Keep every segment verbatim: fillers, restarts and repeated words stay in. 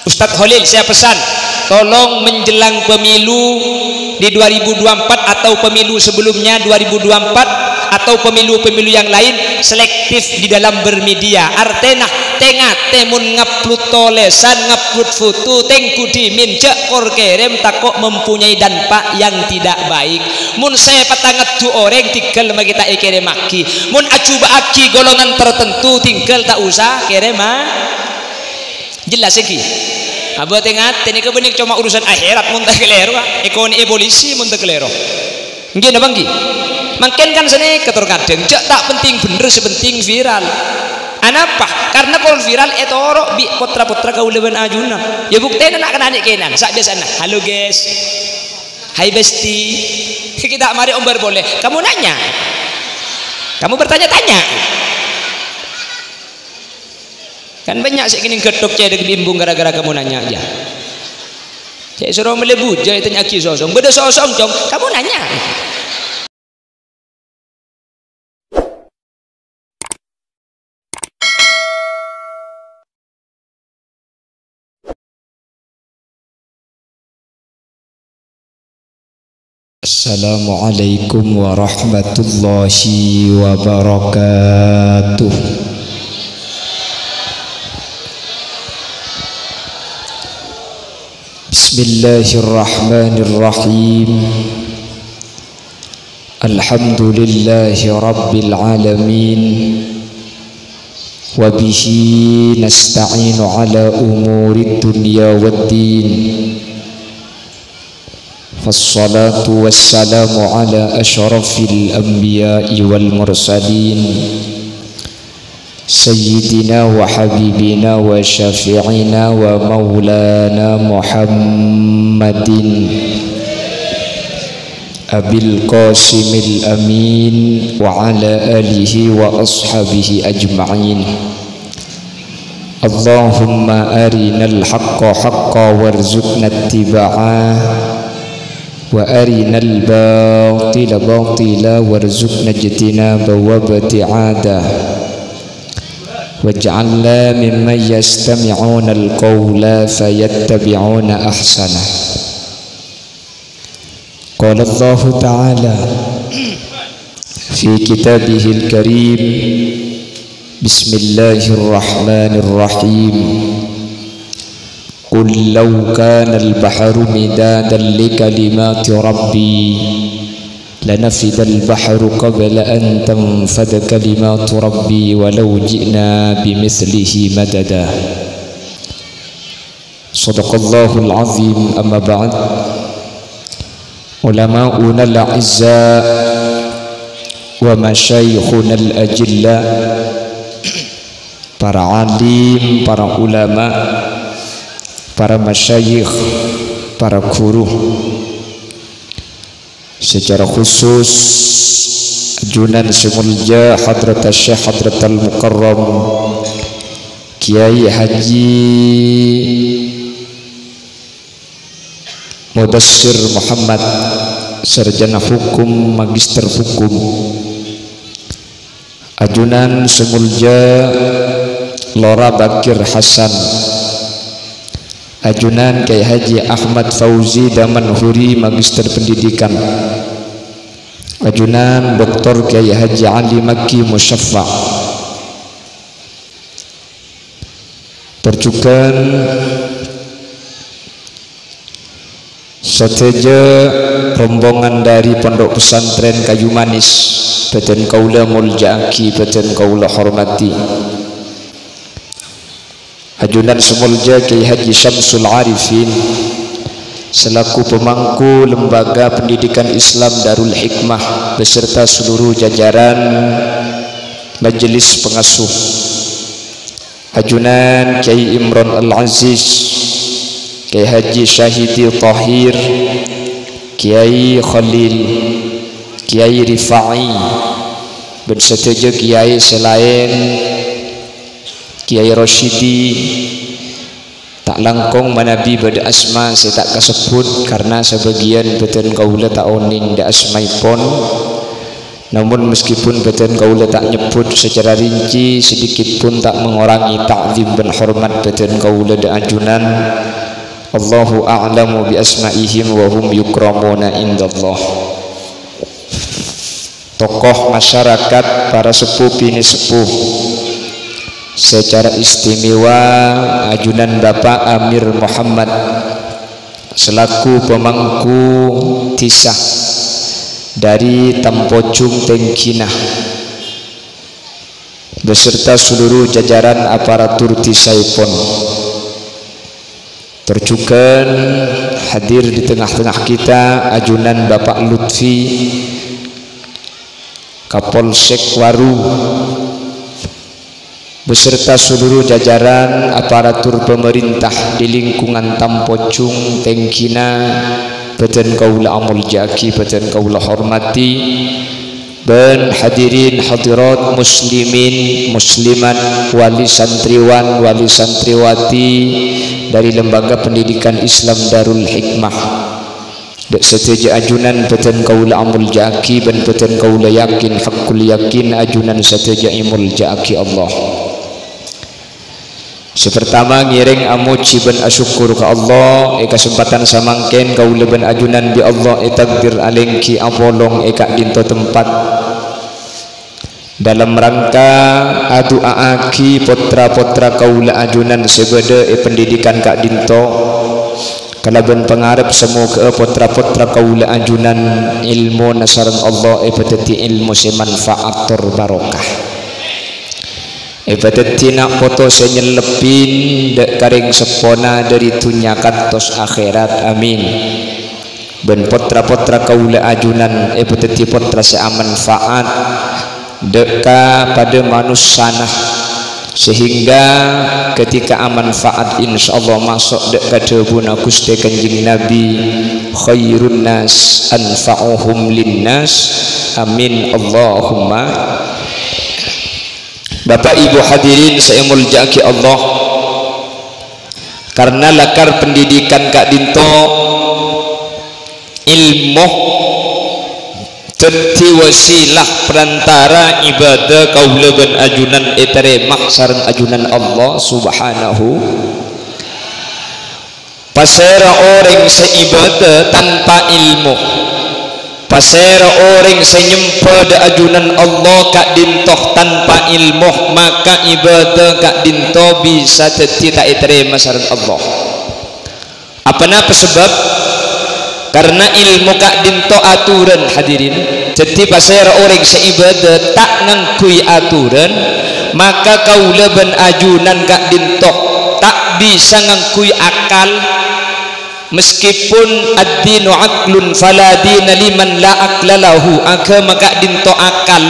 Ustadz Kholil, saya pesan, tolong menjelang pemilu di dua ribu dua puluh empat atau pemilu sebelumnya dua ribu dua puluh empat atau pemilu-pemilu yang lain, selektif di dalam bermedia. Artèna, tè-ngatè mon ngupload tolèsan, ngupload foto, tèngghu dhimèn, jhâ' kor kèrèm, tako' mempunyai dampak yang tidak baik. Mon sè patangaddhu orèng, tinggal makè ta' èkèrèmmaghi. Mon ajhubâ'âghi golongan tertentu, tinggal ta' osa kèrèm, ah. Jelas èngghi? Abâ' tè-ngatè nèka bânnè coma urusan akhèrat mon ta' kalèro, Pak. Èkonè'è polisi mon ta' kalèro. Èngghi napa èngghi? Mangkèn kan sanèka tor kadhâng, jhâ' ta' penting bhender, sè penting viral. Anapa? Karna kor viral ètoro' bi' potra-potra kaulâ bân ajunan. Ya buktèna na'-kana' nè'-kèna'an, sa' biyasana, "Halo, guys. Hai, bestie." Kita mari ombâr polè. Kamu nanya. Kamu bertanya-tanya. Kan bânnya' sè kènèng ghâtthok cèdhek bimbung gara-gara kamu nanya aja. Cè' soro mellè bujâ ètanya'aghi sosong. Bâdâ sosong, Cong. Kamu nanya. Assalamualaikum warahmatullahi wabarakatuh. Bismillahirrahmanirrahim. Alhamdulillahi rabbil alamin. Wa bihi nasta'inu ala umurid dunya waddin. Wassalatu wassalamu ala asyrafil anbiya'i wal mursalin, sayyidina wa habibina wa syafi'ina wa maulana Muhammadin Abil Qasimil Amin wa ala alihi wa ashabihi ajma'in. Allahumma arinal haqqa haqqa warzuqna ittiba'a, wa arinal batila batila warzuqna ijtinaba wa ibti'ada. Waj'alna mimman yastami'unal qawla fayattabi'una ahsana. Qala Allahu ta'ala fi kitabihil karim, bismillahirrahmanirrahim. Qul law kanal bahru midadan li kalimati rabbi lanafidal bahru qabla an tanfada kalimatu rabbi walau ji'na bimithlihi madada. Shadaqallahul azim, amma ba'd. Ulama'unal a'izza wa masyayikhunal ajilla, para alim, para ulama, para masyayikh, para guru. Secara khusus, ajunan sè molja Hadrat Syekh Hadratal Mukarram Kiai Haji Mudassir Muhammad, sarjana hukum, magister hukum. Ajunan sè molja Lora Bakir Hasan. Ajunan Kiai Haji Ahmad Fauzi Damanhuri, magister pendidikan. Ajunan Doktor Kiai Haji Ali Makki Musyaffa. Tor jhughân sadhâjâ rombongan dhâri Pondok Pesantren Kayu Manis, bhâdhân kaulâ molja'aghi, bhâdhân kaulâ hormadhi. Ajunan sè molja Kiai Haji Syamsul Arifin, selaku pemangku Lembaga Pendidikan Islam Darul Hikmah beserta seluruh jajaran Majelis Pengasuh. Ajunan Kiai Imron Al-Aziz, Kiai Haji Syahidi Tahir, Kiai Khalil, Kiai Rifai, bân sadhâjâ kiai sè laèn, Kiai Rosyidi, ta' langkong manabi bâdâ asma sè ta' kasebbhut, karna sabâgiyân bhâdhân kaulâ ta' onèng dâ' asmaèpon. Namun, meskipun bâdân kaulâ ta' nyebbhut sacara rinci, sedikit pun ta' mengurangi ta'zim bân hormat bâdân kaulâ dâ' ajunan. Allahu a'lamu bi asma'ihim wa hum yukramuna indallah. Tokoh masyarakat, para seppo binè seppo, secara istimewa ajunan Bapak Amir Muhammad selaku pemangku dhisa dari Tampojung Tengginah beserta seluruh jajaran aparatur dhisaèpon. Tor jhughân hadir di tengah-tengah kita ajunan Bapak Lutfi, Kapolsek Waru, beserta seluruh jajaran aparatur pemerintah di lingkungan Tampojung Tengginah, bâdân kaulâ amolja'aghi, bâdân kaulâ hormati, bân hadirin hadirat muslimin muslimat, wali santriwan, wali santriwati dari Lembaga Pendidikan Islam Darul Hikmah. Dâ' sadhâjâ ajunan bâdân kaulâ amolja'aghi bân bâdân kaulâ yakin, haqqul yakin ajunan sadhâjâ èmolja'aghi Allah. Sè partama, ngèrèng amojhi bân asokkor ka Allah, è kasempadhân samangkèn kaulâ bân ajunan bi' Allah ètakdir alèngghi apolong è ka'dinto tempat. Dalam rangka adu'a'aghi pottra-pottra kaulâ ajunan sè bâdâ è pendidikan ka'dinto, kalabân pangarep samoghâ'â pottra-pottra kaulâ ajunan èlmona sareng Allah èpadhâddhi èlmo sè manfaat tor barokah. Èpadhâddhi na' poto sè nyellebbhin dâ' ka rèng seppona dâri dhunnya kantos akhèrat. Amin. Bân pottra-pottra kaulâ ajunan èpadhâddhi pottra sè amanfaat dâ' ka padâ manossana, sehingga ketika amanfaat, insyaallah maso' dâ' ka dhâbuna Ghustè Kanjeng Nabi, "Khairun nas anfa'uhum linnas." Amin, Allahumma. Bapak Ibu hadirin sè èmolja'aghi Allah, karna lakar pendidikan ka'dinto èlmo dhâddhi wasilah perantara ibadah kaulâ bân ajunan ètarèma sareng ajunan Allah Subhanahu. Pasèra orèng sè ibadah tanpa èlmo? Pasèra orèng sè nyemba dâ' ajunan Allah ka'dinto tanpa èlmo, maka ibadah ka'dinto bisa dhâddhi ta' ètarèma sareng Allah. Aponapa sabâb? Karna èlmo ka'dinto aturan, hadirin. Dhâddhi, pasèra orèng sè ibadah ta' ngangghuy aturan, maka kaulâ bân ajunan ka'dinto ta' bisa ngangghuy akal. Meskipun ad-dinu aqlun fala dina liman la aqla lahu, aghâma ka'dinto akal,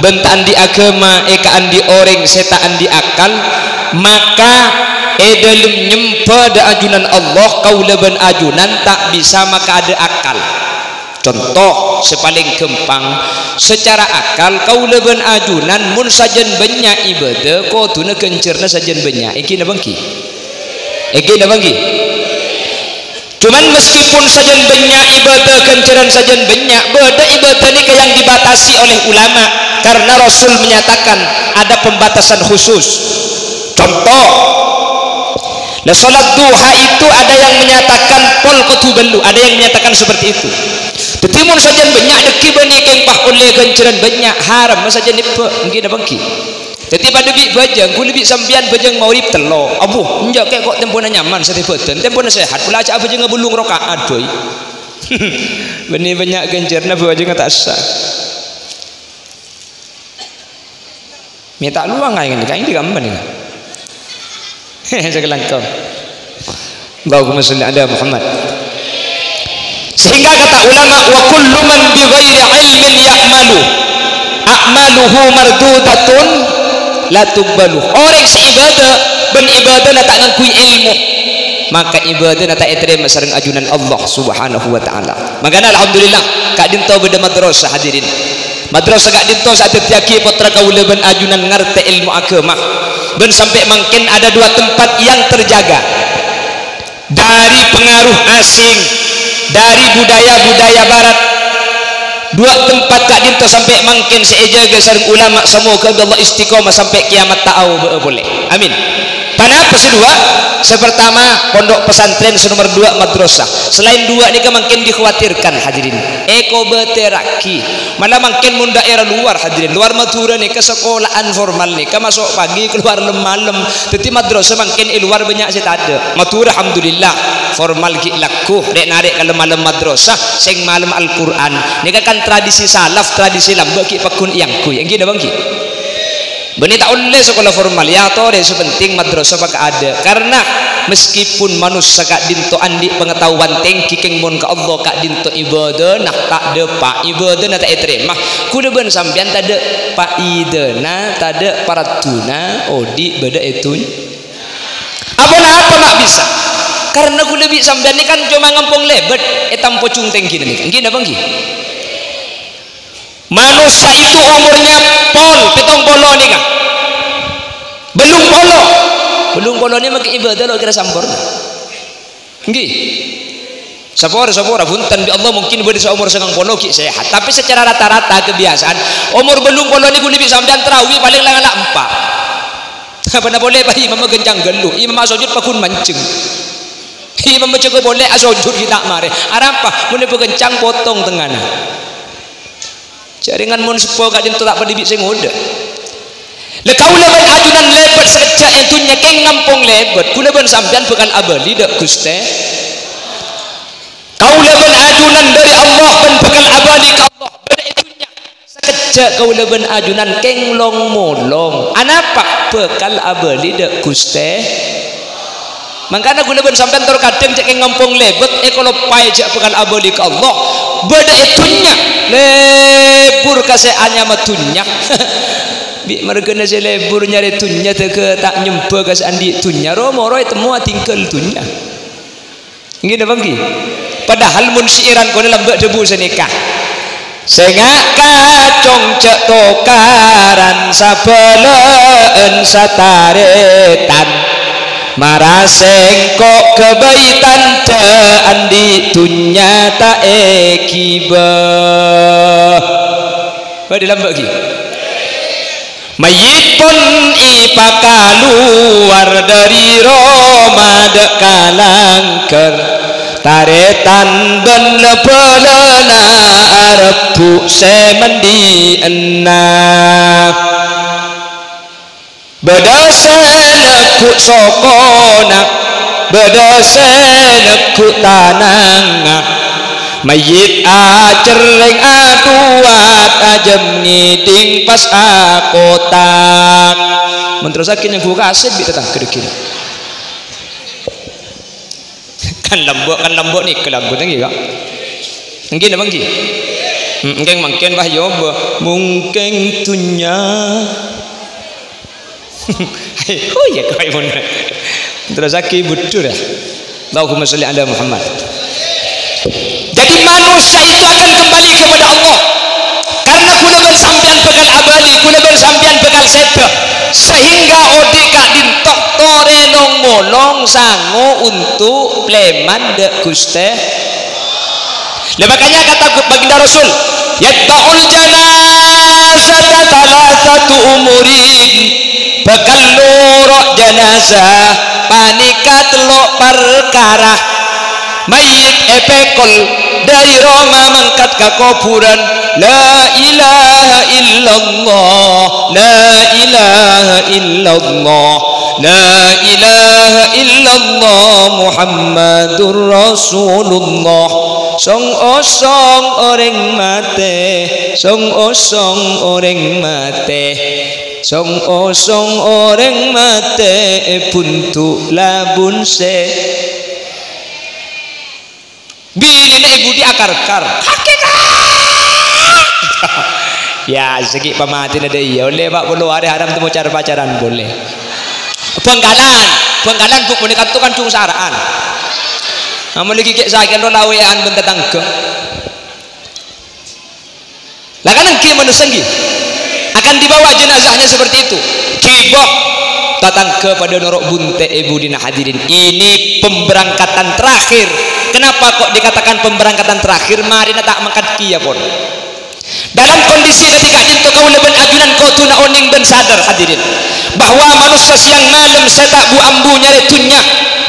bân ta' andi' aghâma èkaandi' orèng sè ta' andi' akal, maka è dâlem nyemba dâ' ajunan Allah, kaulâ bân ajunan ta' bisa makaadâ' akal. Conto sè palèng ghâmpang, secara akal kaulâ bân ajunan mon sajân bânnya' ibadah, kodhuna ghânjhârna sajân bânnya'. Èngghi napa èngghi? Èngghi napa èngghi? Cuman meskipun sajân bânnya' ibadah, ghânjhârân sajân bânnya', bâdâ ibadah nèka yang dibatasi oleh ulama, karena Rasul menyatakan ada pembatasan khusus. Contoh, la, sholat duha itu ada yang menyatakan pol kodhu bâllu', ada yang menyatakan seperti itu. Dhâddhi, mon sajân bânnya' dhâggi' bânnè kèng pas ollè ghânjhârân bânnya', haram sajân ebbâ', èngghi napa èngghi? Dhâddhi, padâ bi' bhâjâng, ghulâ bi' sampèyan bhâjâng maghrib tello'. Abbhu, enjâ' kè kok tempona nyaman, satè bâdân, tempona sehat, pola ajâ' abhâjângnga bâllung raka'at bhâi. Bânnè bânnya' ghânjhârânna, bhâjângnga ta' sah. Mè' ta' lowang aèng, kaèng di kamma nèka. Sakalangkong. Allahumma sholli ala Muhammad. Sehingga kata ulama, "Wa kullu man bi ghairi ilmin ya'malu, a'maluhu mardudatun la tuqbalu." Orèng sè ibadah, bân ibadahna ta' ngangghuy èlmo, maka ibadahna ta' ètarèma sareng ajunan Allah Subhanahu wa Ta'ala. Mangkana, alhamdulillah, ka'dinto bâdâ madrasah, hadirin. Madrasah ka'dinto sè adhâddhiyâghi pottra kaulâ bân ajunan ngartè èlmo aghâma. Bân sampè' mangkèn ada dua tempat yang terjaga dari pengaruh asing, dari budaya-budaya barat. Dua tempat ka'dinto sampè' mangkèn sè èjâgâ sareng ulama, samoghâ Allah istiqomah sampè' kiamat ta' aobâ'â polè. Amin. Ponapa sè dua? Sè pertama, pondok pesantren, sè nomer dua, madrasah. Selain dua nèka mangkèn dikhawatirkan, hadirin. Èkobâtèrraghi. Mala mangkèn mon daerah luar, hadirin. Luar Madhurâ nèka sakola'an formal nèka maso' pagi, kalowar lem-malem. Dhâddhi madrasah mangkèn è luar bânnya' sè tadâ'. Madhurâ, alhamdulillah, formal ghi' lagghu, rè'-narè' ka lem-malem madrasah, sèng malem Al-Qur'an. Nèka kan tradisi salaf, tradisi lambâ' ghi' pagghun èangghuy. Èngghi napa èngghi? Bânnè ta' ollè sakola formal, ya torè sè penting madrasah pakaadâ'. Karena meskipun manossa ka'dinto andi' pangataowan tèngghi kèng mon ka Allah ka'dinto ibadana ta' dâpa', ibadana ta' ètarèma, kaulâ bân sampèyan tadâ' paidana, tadâ' paraddhuna, odi' bâdâ è dhunnya. Aponapa ma' bisa? Karena kaulâ bi' sampèyan nèka kan coma ngampong lèbât è tampo jung tèngghina nèka. Èngghi napa èngghi? Manossa itu umurnya pol, pèttong polo nèka. Bâllung polo. Bâllung polo nèka makè ibadah lo' kèra samporna. Èngghi. Sapora, sapora, bhunten, bi' Allah mungkin bâdâ saomor sangang polo ghi' sehat. Tapè secara rata-rata kebiasaan, omor bâllung polo nèko kaulâ bi' sampèyan tarawi palèng la ngala' empa'. Ponapa polè, Pak, imamma ghâncang ghâllu, imamma asojud pagghun manjheng. Imamma jhâgâ polè asojud ghi' ta' marè. Arapa? Mon èpaghâncang potong tengngana. Jhâ' rèng mon seppo ka'dinto ta' paḍâ bi' sè ngodâ. La kaulâ bân ajunan lèbât sakejjhâ' è dhunnya kèng ngampong lèbât. Kaulâ bân sampèyan bhâkal abâli dâ' Ghustè. Kaulâ bân ajunan dâri Allah bân bhâkal abâli ka Allah. Bâdâ è dhunnya. Sakejjhâ' kaulâ bân ajunan kèng long-molong. Anapa? Bhâkal abâli dâ' Ghustè. Mangkana kaulâ bân sampèyan tor kadhâng jhâ' kèng ngampong lèbât, èkaloppaè jhâ' bhâkal abâli ka Allah. Bâdâ è dhunnya, lebur ka sè anyama dhunnya. Bi' marghâna sè lebur nyarè dhunnya, dâgghâ ta' nyembhâ ka sè andi' dhunnya, ro-moro ètemmo adhingghâl dhunnya. Èngghi napa èngghi? Padahal mon syairan kaulâ lambâ' dhâbu sanèka. Sènga' kacong jhâ' tokaran, sabâlâ'ân satarètan. Mara sèngko' ghâbây tandhâ andi' dhunnya ta' èghibâ. Bâdâ lambâ' ghi? Mayyit pon èpakalowar dâri roma dâ' ka langghâr, tarètan bân la-bâlâna arebbhu' sè mandi'ânna. Bâdâ sè negghu' sokona, bâdâ sè negghu' tanangnga. Mayyit acerrèng adhuwât ajâm ngèdhing pas akotak. Mon terrossaghi nyangghu kasèt bi' tatangghâ dhâgghina. Kan lambâ', kan lambâ' nèka lagu tèngghi, Ka'. Èngghi napa èngghi? Hmm, èngkèng mangkèn, bah, yâ, bah. Mungkèng dhunnya. Oh, iya, kok, mon. Terrossaghi budhur, yâ. Allahumma sholli ala Muhammad. Jadi, manusia itu akan kembali kepada Allah. Karena kaulâ bân sampèyan bhâkal abâli, kaulâ bân sampèyan bhâkal sèdhâ. Sehingga odi' ka'dinto torè long-molong sango untuk plèman dâ' Ghustè. Lah, makanya kata baginda Rasul, "Yatba'ul janazata thalathatu umurin." Bhâkal noro' janazah panèka tello' parkara. Mayyit èpèkol dâri roma mangkat ka kobhurân. La ilaha illallah, la ilaha illallah, la ilaha illallah Muhammadur Rasulullah. Song-osong orèng matè, song-osong orèng matè, song-osong orèng matè è bhundu' labun sè. Binèna è budi akar-kar. Hakikat! Ya, sèghi' pamatèna dâ' iyâ. Ollè, Pak, polo arè haram temmo car-pacaran polè. Bhângkalan. Bhângkalan, Bu, panèka to kan dhung sara'an. Amon lagi kè' sakèn ro lawè'an bân tatangghâ. Lah kan èngghi manossa èngghi. Akan dibawa jenazahnya seperti itu. Ghibâ. Tatangghâ padâ noro' bunte' è budina hadirin. Ini pemberangkatan terakhir. Kenapa kok dikatakan pemberangkatan terakhir? Marèna ta' mangkat kèya pon. Dalam kondisi ka'dinto kaulâ bân ajunan kodhuna onèng bân sadar, hadirin, bahwa manossa sèyang malem sè ta' bu-ambu nyarè dhunnya,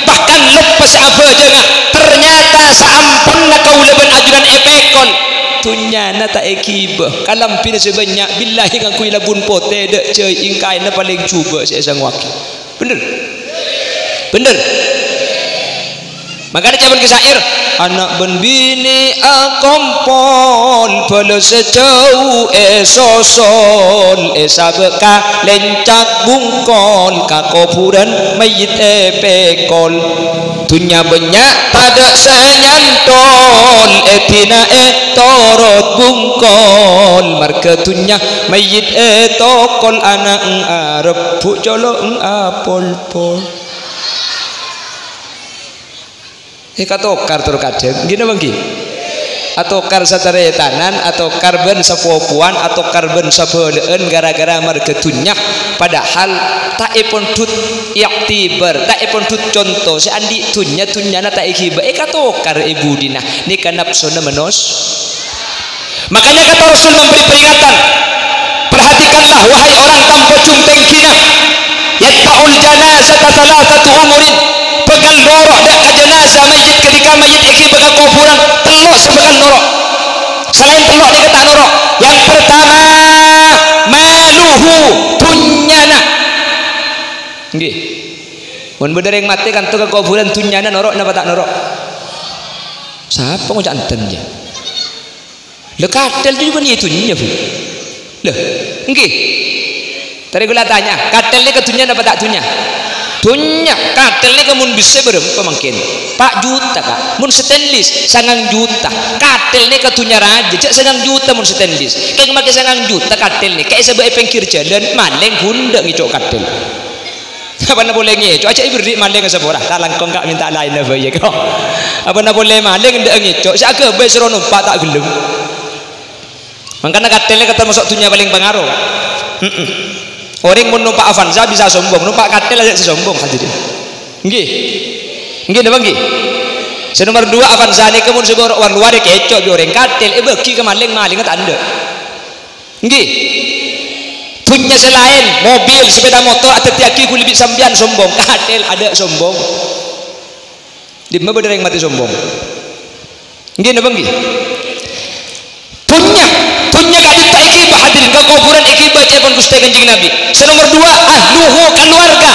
bahkan loppa sè abhâjânga. Ternyata saamponna kaulâ bân ajunan èpèkol, dhunnyana ta' èghibâ, kalambhina sè bânnya', billahi ngangghuy labun potè, dâ' jhâi' èngkaèna palèng jhubâ' sè èsangowaghi. Bhender? Bhender? Mangkana jhâman ki syair, "Ana' bân binè' akompol, bâlâ sè jhâu èsosol, èsabâ' ka lèncak bungkol, ka kobhurân mayyit èpèkol. Dhunnya bânnya' tadâ' sè nyantol, èdina'è torot bungkol, marghâ dhunnya mayyit ètokol, ana' arebbhu' colo' apolpol." Èkatokar tor kadhâng, ghi napa ghi? Atokar sataretanan, atokar bân sapopowan, atokar bân sabhâlâ'ân ghârâ-ghârâ marghâ dhunnya. Padahal ta' èpondhut i'tibar, ta' èpondhut conto, sè andi' dhunnya, dhunnyana ta' èghibâ, èkatokar è budina. Nèka napsona manos-, Makanya kata Rasul memberi peringatan, "Perhatikanlah, wahai orang tanpa jung tengkina, yatba'ul janazata thalathatu umurin, bhâkal noro' dâ' ka janazah mayyit ketika mayyit èghibâ ka kobhurân, tello' sè bhâkal noro'. Salaèn tello' nèka ta' noro'. Yang pertama, maluhu, dhunnyana." Ngghi. Mon bâdâ rèng matè kanto ka kobhurân, dhunnyana noro' napa ta' noro'? Sapa ngoca' enten, jâ? Lha, katèl jâ bânnè dhunnya, Bu. Lha, ngghi. Tarè kaulâ tanya, katèl nèka dhunnya napa ta' dhunnya? Dhunnya. Katèl nèka mon bessè bârâmpa mangkèn? Pa' juta, Ka'. Mon stainless, sangang juta. Katèl nèka dhunnya rajâ, jâ' sangang juta mon stainless. Kèng makè sangang juta katèl nèka èsabâ' è pèngghir jhâlân, malèng ghun dâ' ngèco' katèl. Apana polè ngèco', ajâ' èberri' malèng sapora. Ta' langkong, Ka', mènta laènna bhâi, Ka'. Apana polè malèng endâ' ngèco', sè aghâbây soro nompa' ta' ghellem. Mangkana katèl nèka tamaso' dhunnya palèng pangaro, Ka'. Heeh. Orèng mon nompa' Avanza bisa sombong, nompa' katèl ajâ' sè sombong, hadirin. Ngghi. Ngghi napa ngghi? Sè nomer dua, Avanza nèka mon sè bârâ' war-lowar èkèco' bi' orèng, katèl èbâghi ka malèng, malèngnga ta' endâ'. Ngghi. Dhunnya sè laèn, mobil, sepeda motor, adhâddhiyâghi ghuli bi' sampèyan sombong. Katèl adâ' sombong. Dimma bâdâ rèng matè sombong? Ngghi napa ngghi? Dhunnya, dhunnya ka'dinto èghibâ, hadirin, ka kobhurân èghibâ ca'èpon Ghustè Kanjeng Nabi. Sè nomer dua, ahluhu, kaluwarga.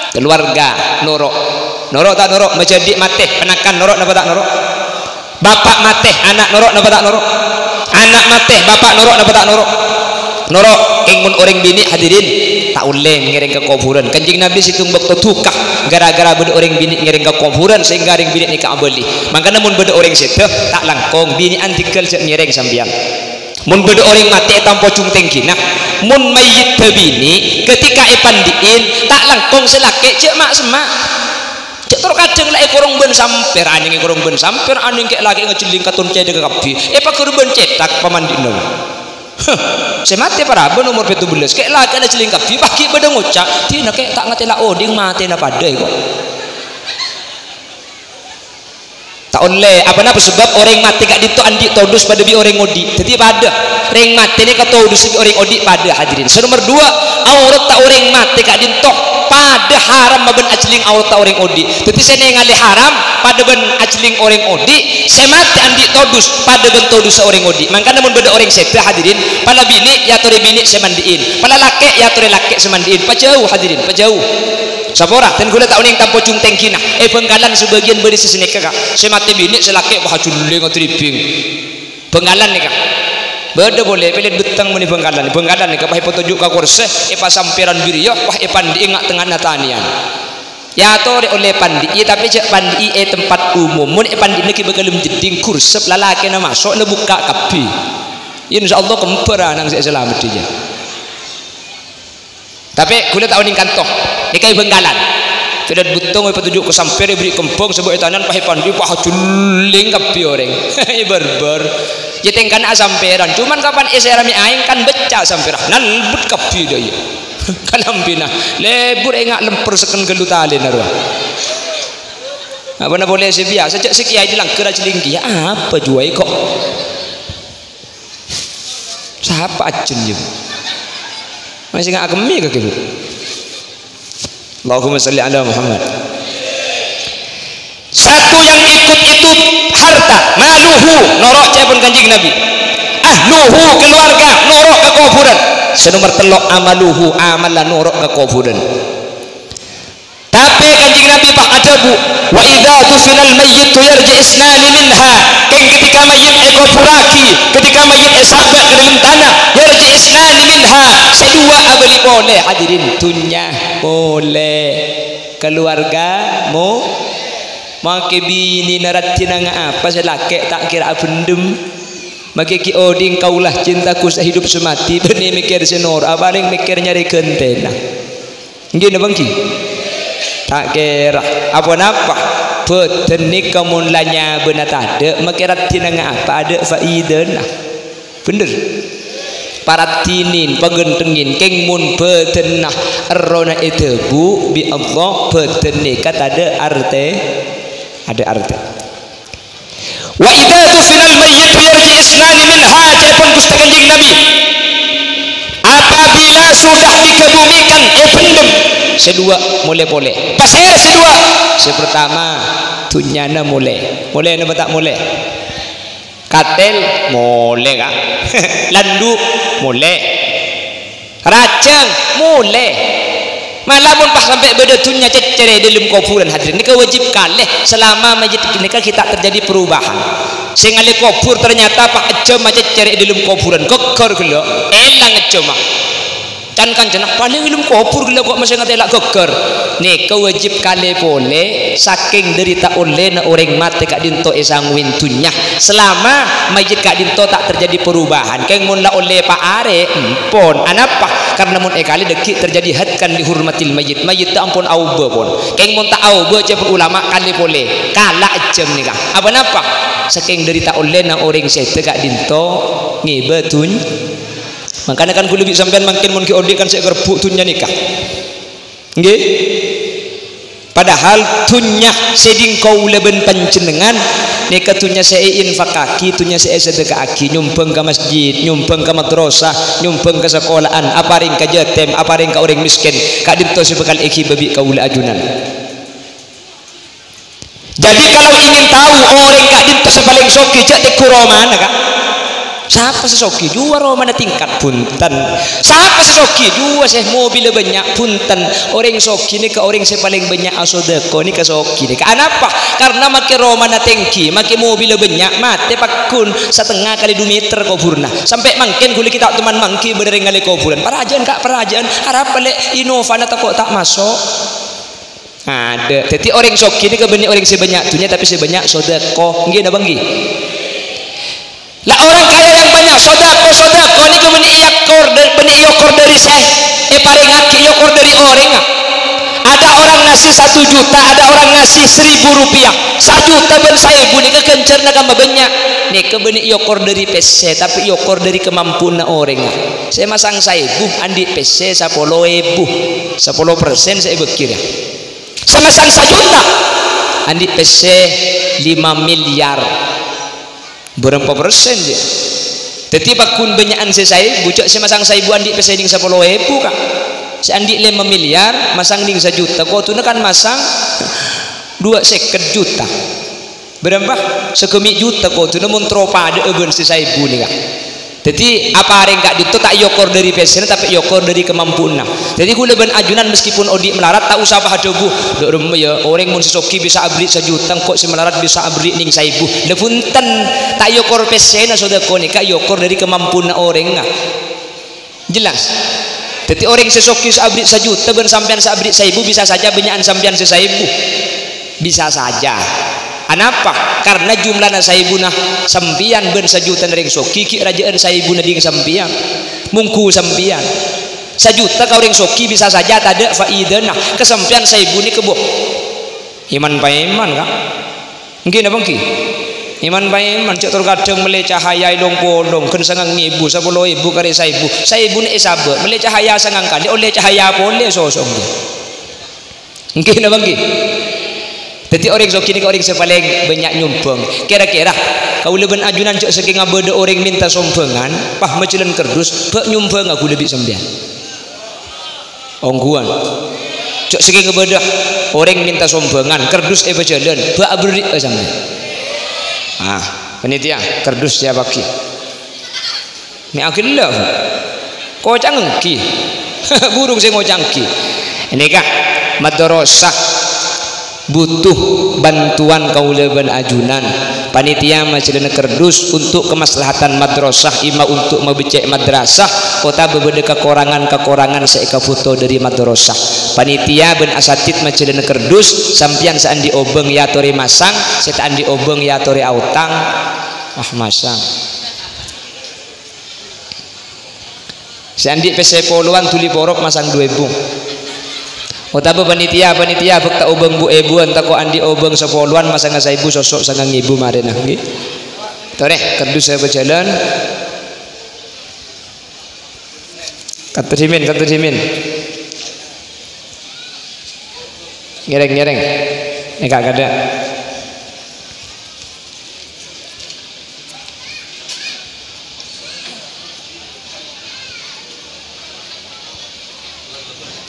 Kaluwarga, noro'. Noro' ta' noro'? Majhâdhi' matè, ponakan noro' napa ta' noro'? Bapa' matè, ana' noro' napa ta' noro'? Ana' matè, bapa' noro' napa ta' noro'? Noro'. Kèng mon orèng binè', hadirin, ta' ollè ngèrèng ka kobhurân. Kanjeng Nabi sèttong bâkto duka ghârâ-ghârâ bâdâ orèng binè' ngèrèng ka kobhurân, sehingga orèng binè' nèka abâli. Mangkana mon bâdâ orèng sèdhâ, ta' langkong, binè'an dhigghâl jâ' ngèrèng sampèyan. Mon bâdâ orèng matè ètampo jung tèngghina, mon mayyiddhâ binè', ketika èpandi'in, ta' langkong sè lakè' jâ' ma'-semma'. Jâ' tor kadhâng la èkorong bân sampèr, anèng èkorong bân sampèr, anèng kè'-lakè' ngajhelling katon cèthak kabbhi, èpaghârbân cèthak pamandi'na. Heh, sè matè paraban omor pètto bellâs, kè'-lakè'na jhelling kabbhi, pas ghi' bâdâ ngoca', "Dinah kè' ta' ngatè la odi', matèna padâ, kok." Ta' ollè, aponapa? Sabâb orèng matè ka'dinto andi' todus padâ bi' orèng odi'. Dhâddhi padâ. Rèng matè nèka todus bi' orèng odi' padâ, hadirin. Sè nomer dua, auratta orèng matè ka'dinto padâ haramma bân ajhelling auratta orèng odi'. Dhâddhi sè nèngalè haram padâ bân ajhelling orèng odi', sè matè andi' todus padâ bân todussa orèng odi'. Mangkana mon bâdâ orèng sèdhâ, hadirin, pala binè' èyatorè binè' sè mandi'in, pala lakè' èyatorè lakè' sè mandi'in. Pajhâu, hadirin, pajhâu. Sapora, dân kaulâ ta' onèng tampo jung tèngghina. È Bhângkalan sabâgiyân bâdâ sè sanèka, Ka'. Sè matè binè', sè lakè', wah, ajhelling atribing. Bhângkalan nèka. Bâdâ polè, pèlèt betteng mon è Bhângkalan. Bhângkalan nèka, pas èpatoju' ka korsè, èpasampèran bi' rèya, wah, èpandi'i nga'-tengnga'anna tanèyan. Èyatorè ollè pandi'i, tapè jâ' pandi'i è tempat umum. Mon èpandi'ina ghi' bâkal mjeddhing, gursep, lalakèna maso', la bukka' kabbhi. Insyaallah kembhâr ana'na sè salamet dhiyâ. Tapè kaulâ ta' onèng kanto. Nèka è Bhângkalan. Pèlèt betteng èpatoju' ka sampèr, èberri' kembhâng, sabâ' ètanèyan, pas èpandi'i, wah, ajhelling kabbhi orèng. Èbârbâr. Yâ tèngkana asampèran. Cuman kapan èsèramè aèng kan becca' sampèran. Nalbut kabbhi dâ' iyâ. Kalambhina. Lebur enga' lèmpèr sèken ghâllu talèna rowa. Apana polè sè biyasa, jâ' sè kèyaè di langghâr ajhelling kèya. Apa juwâ kok? Apa ajun, ya? Masih nggak akemi kaki, Bu? Allahumma sholli ala Muhammad. Satu yang ikut itu harta, maluhu, noro' ca'èpon Kanjeng Nabi. Ahluhu, keluarga, noro' ka koburan. Sè nomer tello', amaluhu, amalla noro' ka koburan. Tapè Kanjeng Nabi pas adhâbu, "Wa idza dufinal mayyitu yarji' isnani minha." Kèng ketika mayyit èkoburraghi, ketika mayyit èsabâ' ka dâlem tana, "yarji' isnani minha." Sè duwâ' abâli polè, hadirin. Dhunnya polè. Keluarga mo-, makè binèna raddhinna ngapa sè lakè' ta' kèra abhendhem. Makè ghi' odi' kaulâ cintaku sehidup semati, bânnè mèkkèr sè noro', palèng mèkkèr nyarè ghântèna. Ngghi napa ngghi? Ta' kèra. Apa-napa? Bhâdhân nèka mon la nyabâna tadâ', makè raddhinna ngapa adâ' faidana. Bhender? Paraddhinin, paghântengngin, kèng mon bhâdhânna errohna èdhâbu bi' Allah, bhâdhân nèka tadâ' artè, adâ' artè. "Wa idza dufinal mayyitu yarji' isnani minha," ca'èpon Ghustè Kanjeng Nabi. Apabila sudah dikebumikan, èbhendhem, sè duwâ' molè polè. Pasèra sè duwâ'? Sè pertama, dhunnyana molè. Molè napa ta' molè? Katèl molè, Ka'. Landu' molè. Rajâng, molè. Mala mon pas sampè' bâdâ dhunnya cèccèrè è dâlem koburan, hadirin, nèka wajib kalè selama mayyit nèka ghi' ta' terjadi perubahan. Sè ngalè kobur ternyata pas ejjhâmma cèccèrè è dâlem koburan, ghâggâr ghellâ', èlang ejjhâmma. Can-kancana, "Palèng è dâlem kobur ghellâ' kok masè ngatèla' ghâggâr." Nèka wajib kalè polè, sakèng dâri ta' ollèna orèng matè ka'dinto èsangoè dhunnya. Selama mayyit ka'dinto ta' terjadi perubahan, kèng mon la ollè pa' arè, empon. Anapa? Karena mon èkalè dhâggi' terjadi hatkan li hurmatil mayyit. Mayyit ta' ampon aobâ, pon. Kèng mon ta' aobâ, ca'èpon ulama, kalè polè. Kala' ejjhâm nèka. Apa-napa? Sakèng dâri ta' ollèna orèng sèdhâ ka'dinto ngèbâ dhun-, mangkana kan kaulâ bi' sampèyan mangkèn mon ghi' odi' kan sè èkarebbhu' dhunnya nèka. Ngghi? Padahal dhunnya sè dhing kaulâ bân panjhennengngan nèka dhunnya sè èinfakaghi, dhunnya sè èsadheka'aghi, nyombhâng ka masjid, nyombhâng ka madrasah, nyombhâng ka sakola'an, aparèng ka jhâtèm, aparèng ka orèng mèskèn, ka'dinto sè bhâkal èghibâ bi' kaulâ ajunan. Jadi, kalau ingin tahu orèng ka'dinto sè palèng soghi, jhâ' tèngghu romana, Ka'. Sapa sè soghi? Jhuwa romana tingkat, bhunten. Sapa sè soghi? Jhuwa sè mobilla bânnya', bhunten. Orèng soghi nèka orèng sè palèng bânnya' asodâko nèka soghi nèka. Anapa? Karna makè romana tèngghi, makè mobilla bânnya', matè pagghun satengnga kalè du mèter koburna. Sampè' mangkèn kaulâ ghi' ta' toman mangghi bâdâ rèng ngalè koburan. Parajâ'ân, Ka', parajâ'ân. Arapa lè' Innovana tako' ta' maso'? Adâ'. Dhâddhi orèng soghi nèka bânnè orèng sè bânnya' dhunnya, tapè sè bânnya' sodâko. Ngghi napa ngghi? Lah, orang kaya yang banyak sodâko, sodâko nèka bânnè èokor dâ-, bânnè èokor dâri sè èparèngaghi, èokor dâri orèngnga. Ada orang ngasih satu juta, ada orang ngasih seribu rupiah. Sajuta bân saèbu nèka ghânjhârânna kamma bânnya'. Nèka bânnè èokor dâri pèssè, tapè èokor dâri kamampuanna orèngnga. Sè masang saèbu andi' pèssè sapolo èbu. Sapolo persen sè èbâghi, yâ. Sè masang sajuta, andi' pèssè lima miliar. Bârâmpa persen, yâ? Dhâddhi, pagghun bânnya'an sè saèbu, jhâ' sè masang saèbu andi' pèssè nèng sapolo èbu, Ka'. Sè andi' lima miliar, masang nèng sajuta, kodhuna kan masang dua sèket juta. Bârâmpa? Saghâmi' juta kodhuna mon terro padâ'â bân sè saèbu nèka. Dhâddhi, aparèng ka'dinto ta' èokor dâri pèssèna, tapè èokor dâri kamampuanna. Dhâddhi, kaulâ bân ajunan meskipun odi' malarat, ta' osa pas adhâbu, "Dâ' remma, yâ, orèng mon sè soghi bisa aberri' sajuta, engko' sè malarat bisa aberri' nèng saèbu." Lha, bhunten, ta' èokor pèssèna sodâko nèka, èokor dâri kamampuanna orèngnga. Jelas? Dhâddhi, orèng sè soghi sè aberri' sajuta bân sampèyan sè aberri' saèbu bisa saja bânnya'an sampèyan sè saèbu. Bisa saja. Anapa? Karna jumlana saèbuna sampèyan bân sajutana orèng soghi ghi' rajâ'ân saèbuna dhing sampèyan. Mongghu sampèyan. Sajuta ka orèng soghi bisa saja tadâ' faidana. Ka sampèyan saèbu nèka, bo. Èman-paèman, Ka'. Ngghi napa ngghi? Èman-paèman, jhâ' tor kadhâng mellè cahaya è long-polong, ghân sangang èbu, sapolo èbu karè saèbu. Saèbuna èsabâ', mellè cahaya sangang kalè, ollè cahaya polè sosok, ngghi. Ngghi napa ngghi? Dhâddhi orèng soghi nèka orèng sè palèng bânnya' nyombhâng. Kèra-kèra Kaulâ bân ajunan jhâ' sakènga bâdâ orèng mènta sombhângan, pas majhâlân kerdus, bâ' nyombhânga ghulâ bi' sampèyan. Ongghuwân. Jhâ' sakènga bâdâ orèng mènta sombhângan, kerdus èpajhâlân, bâ' aberri'â sampèyan. Ah, panitia, kerdus siapaghi. Mè' aghellâ', Bu. Koca'na ènggi. Burung sè ngoca'na ènggi. Nèka madrasah butuh bantuan kaulâ bân ajunan. Panitia majhâlâna kerdus untuk kemaslahatan madrasah, imma untuk mabeccè' madrasah, otabâ bâdâ kakorangan-kakorangan sè èkabuto dâri madrasah. Panitia bân asatid majhâlâna kerdus, sampèyan sè andi' obâng èyatorè masang, sè ta' andi' obâng èyatorè aotang. Wah, masang. Sè andi' pèssè polowan dhuli porop masang du èbu. Otabâ panitia, panitia bâkta obâng bu-èbuwân, tako' andi' obâng sapolowan masanga saèbu, sosso' sangang èbu marèna, ngghi. Torè, kardus sè pajhâlân. Kantha dhimèn, kantha dhimèn. Ngèrèng, ngèrèng. Nèka kadâ'.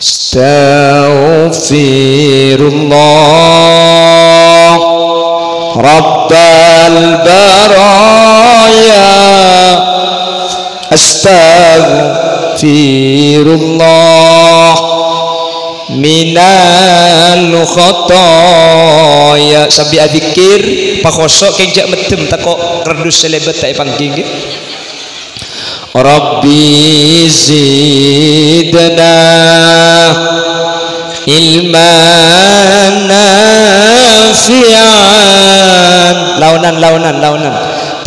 Astaghfirullah Rabbal baraya. Astaghfirullah minal khataya. Sambi adzikir, pakhoso' kèng jhâ' meddhem, tako' kardus sè lèbât ta' èpangghi, ngghi. Rabbi zidna ilman nafi'an. Laonan, laonan, laonan.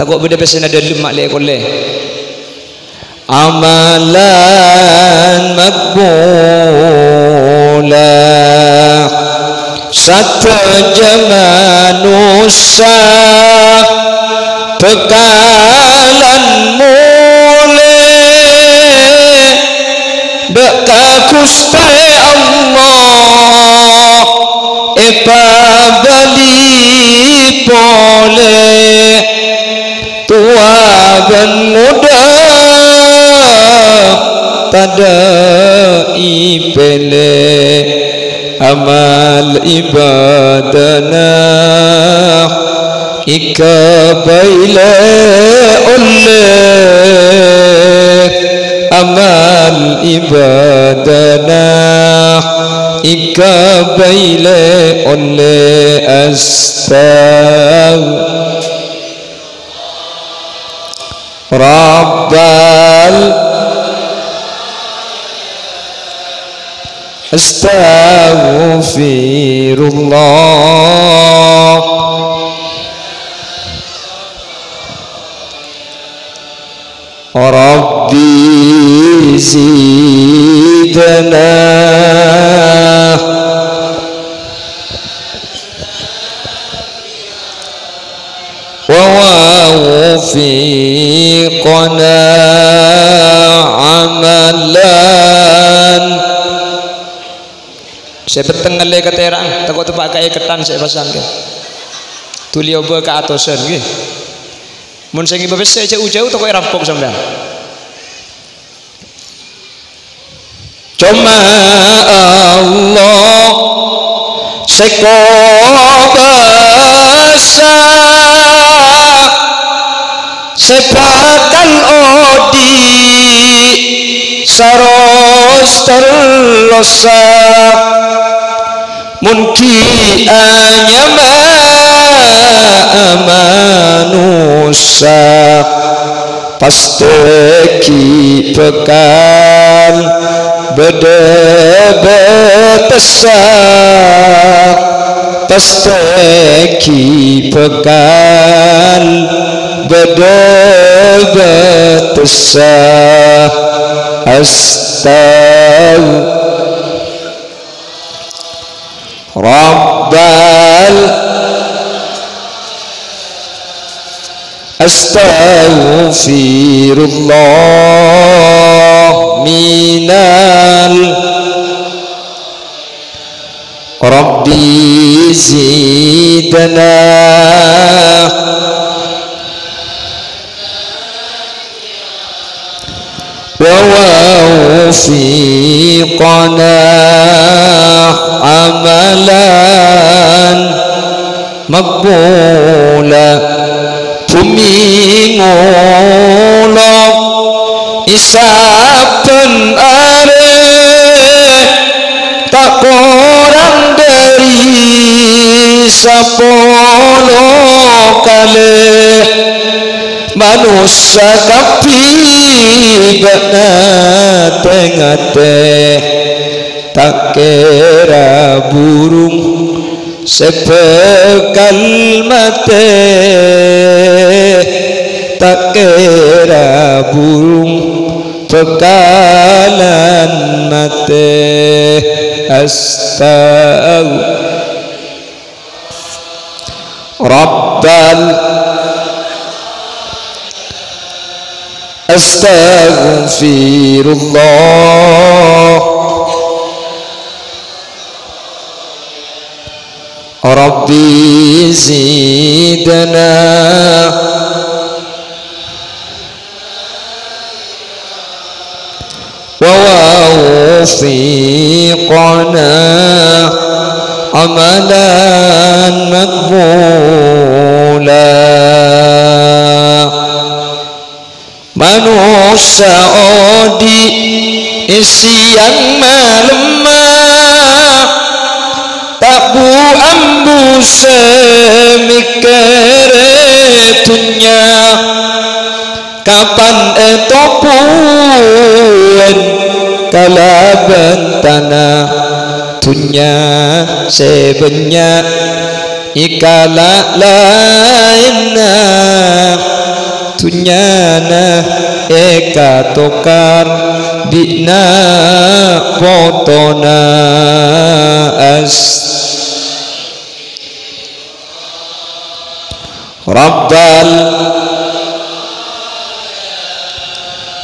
Tako' bâdâ pèssèna dâlem ma' lè-kollè. Amalan maqbula. Sadhâjâ manossa bhâkalan molè dâ' ka Ghustè Allah èpabâli polè. Towa bân ngodâ tadâ' èpèlè, amal ibadana èghâbây lè ollè, amal ibadana èghâbây lè ollè. Astagfirullah. Rabbal Astaghfirullah. Rabbi zidna. Wa waffiqna amalan. Sè petteng ngallè katèra'an, tako' teppa' ka èkettan sè èpasang, ghi. Dhuli obâ ka atosan, ghi. Mon sè ngibâ pèssè jhâu-jhâu, tako' èrampok sampèyan. Coma Allah sè kobâsa, sè bhâkal odi' saros terrosa. Mon ghi' anyama manossa, pastè ghi' bhâkal bâdâ bâtessa. Pastè ghi' bhâkal bâdâ bâtessa. Astagfirullah. Rabbal Astaghfirullah minal Rabbi zidna. وفقنا عملا مقبولا. Bhumè ngolok è sabbhân arè, ta' korang dhâri sapolo kalè. Manossa kabbhi bâ'na tè-ngatè, ta' kèra burung sè bhâkal matè, ta' kèra burung bhâkalan matè. Astag-, Rabbal, Astaghfirullah. Rabbi zidna wa waffiqna amalan maqbula. Manossa odi' è sèyang malemma, ta' bu-ambu sè mèkkèrè dhunnya. Kapan ètobuwân kalabân tana, dhunnya sè bânnya' èkala' laènna, dhunnyana èkatokar bi' na' potona. As-, Rabbal,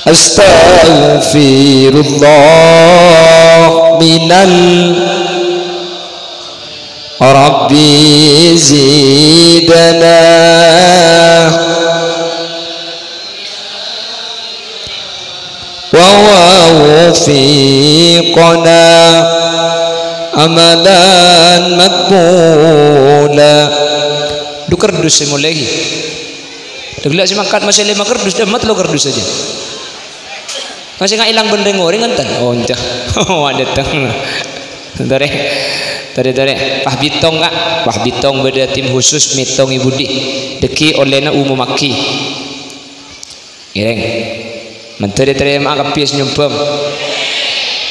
astaghfirullah minal Rabbi zidna wa waffiqna amalan maqbula. Dhu kardus sè molè, ghi. Dhu ghellâ' sè mangkat masè lèma kardus, dâmma tello kardus saja. Masè nga' èlang bân rèng-orèng enten? Oh, enjâ. Oh, adâteng. Torè. Torè, torè. Pah bitong, Ka'. Pah bitong bâdâ tim khusus mètongè budi. Dhâggi' ollèna umummaghi. Ngèrèng. Mandhâr ètarèma'a kabbhi sè nyombhâng.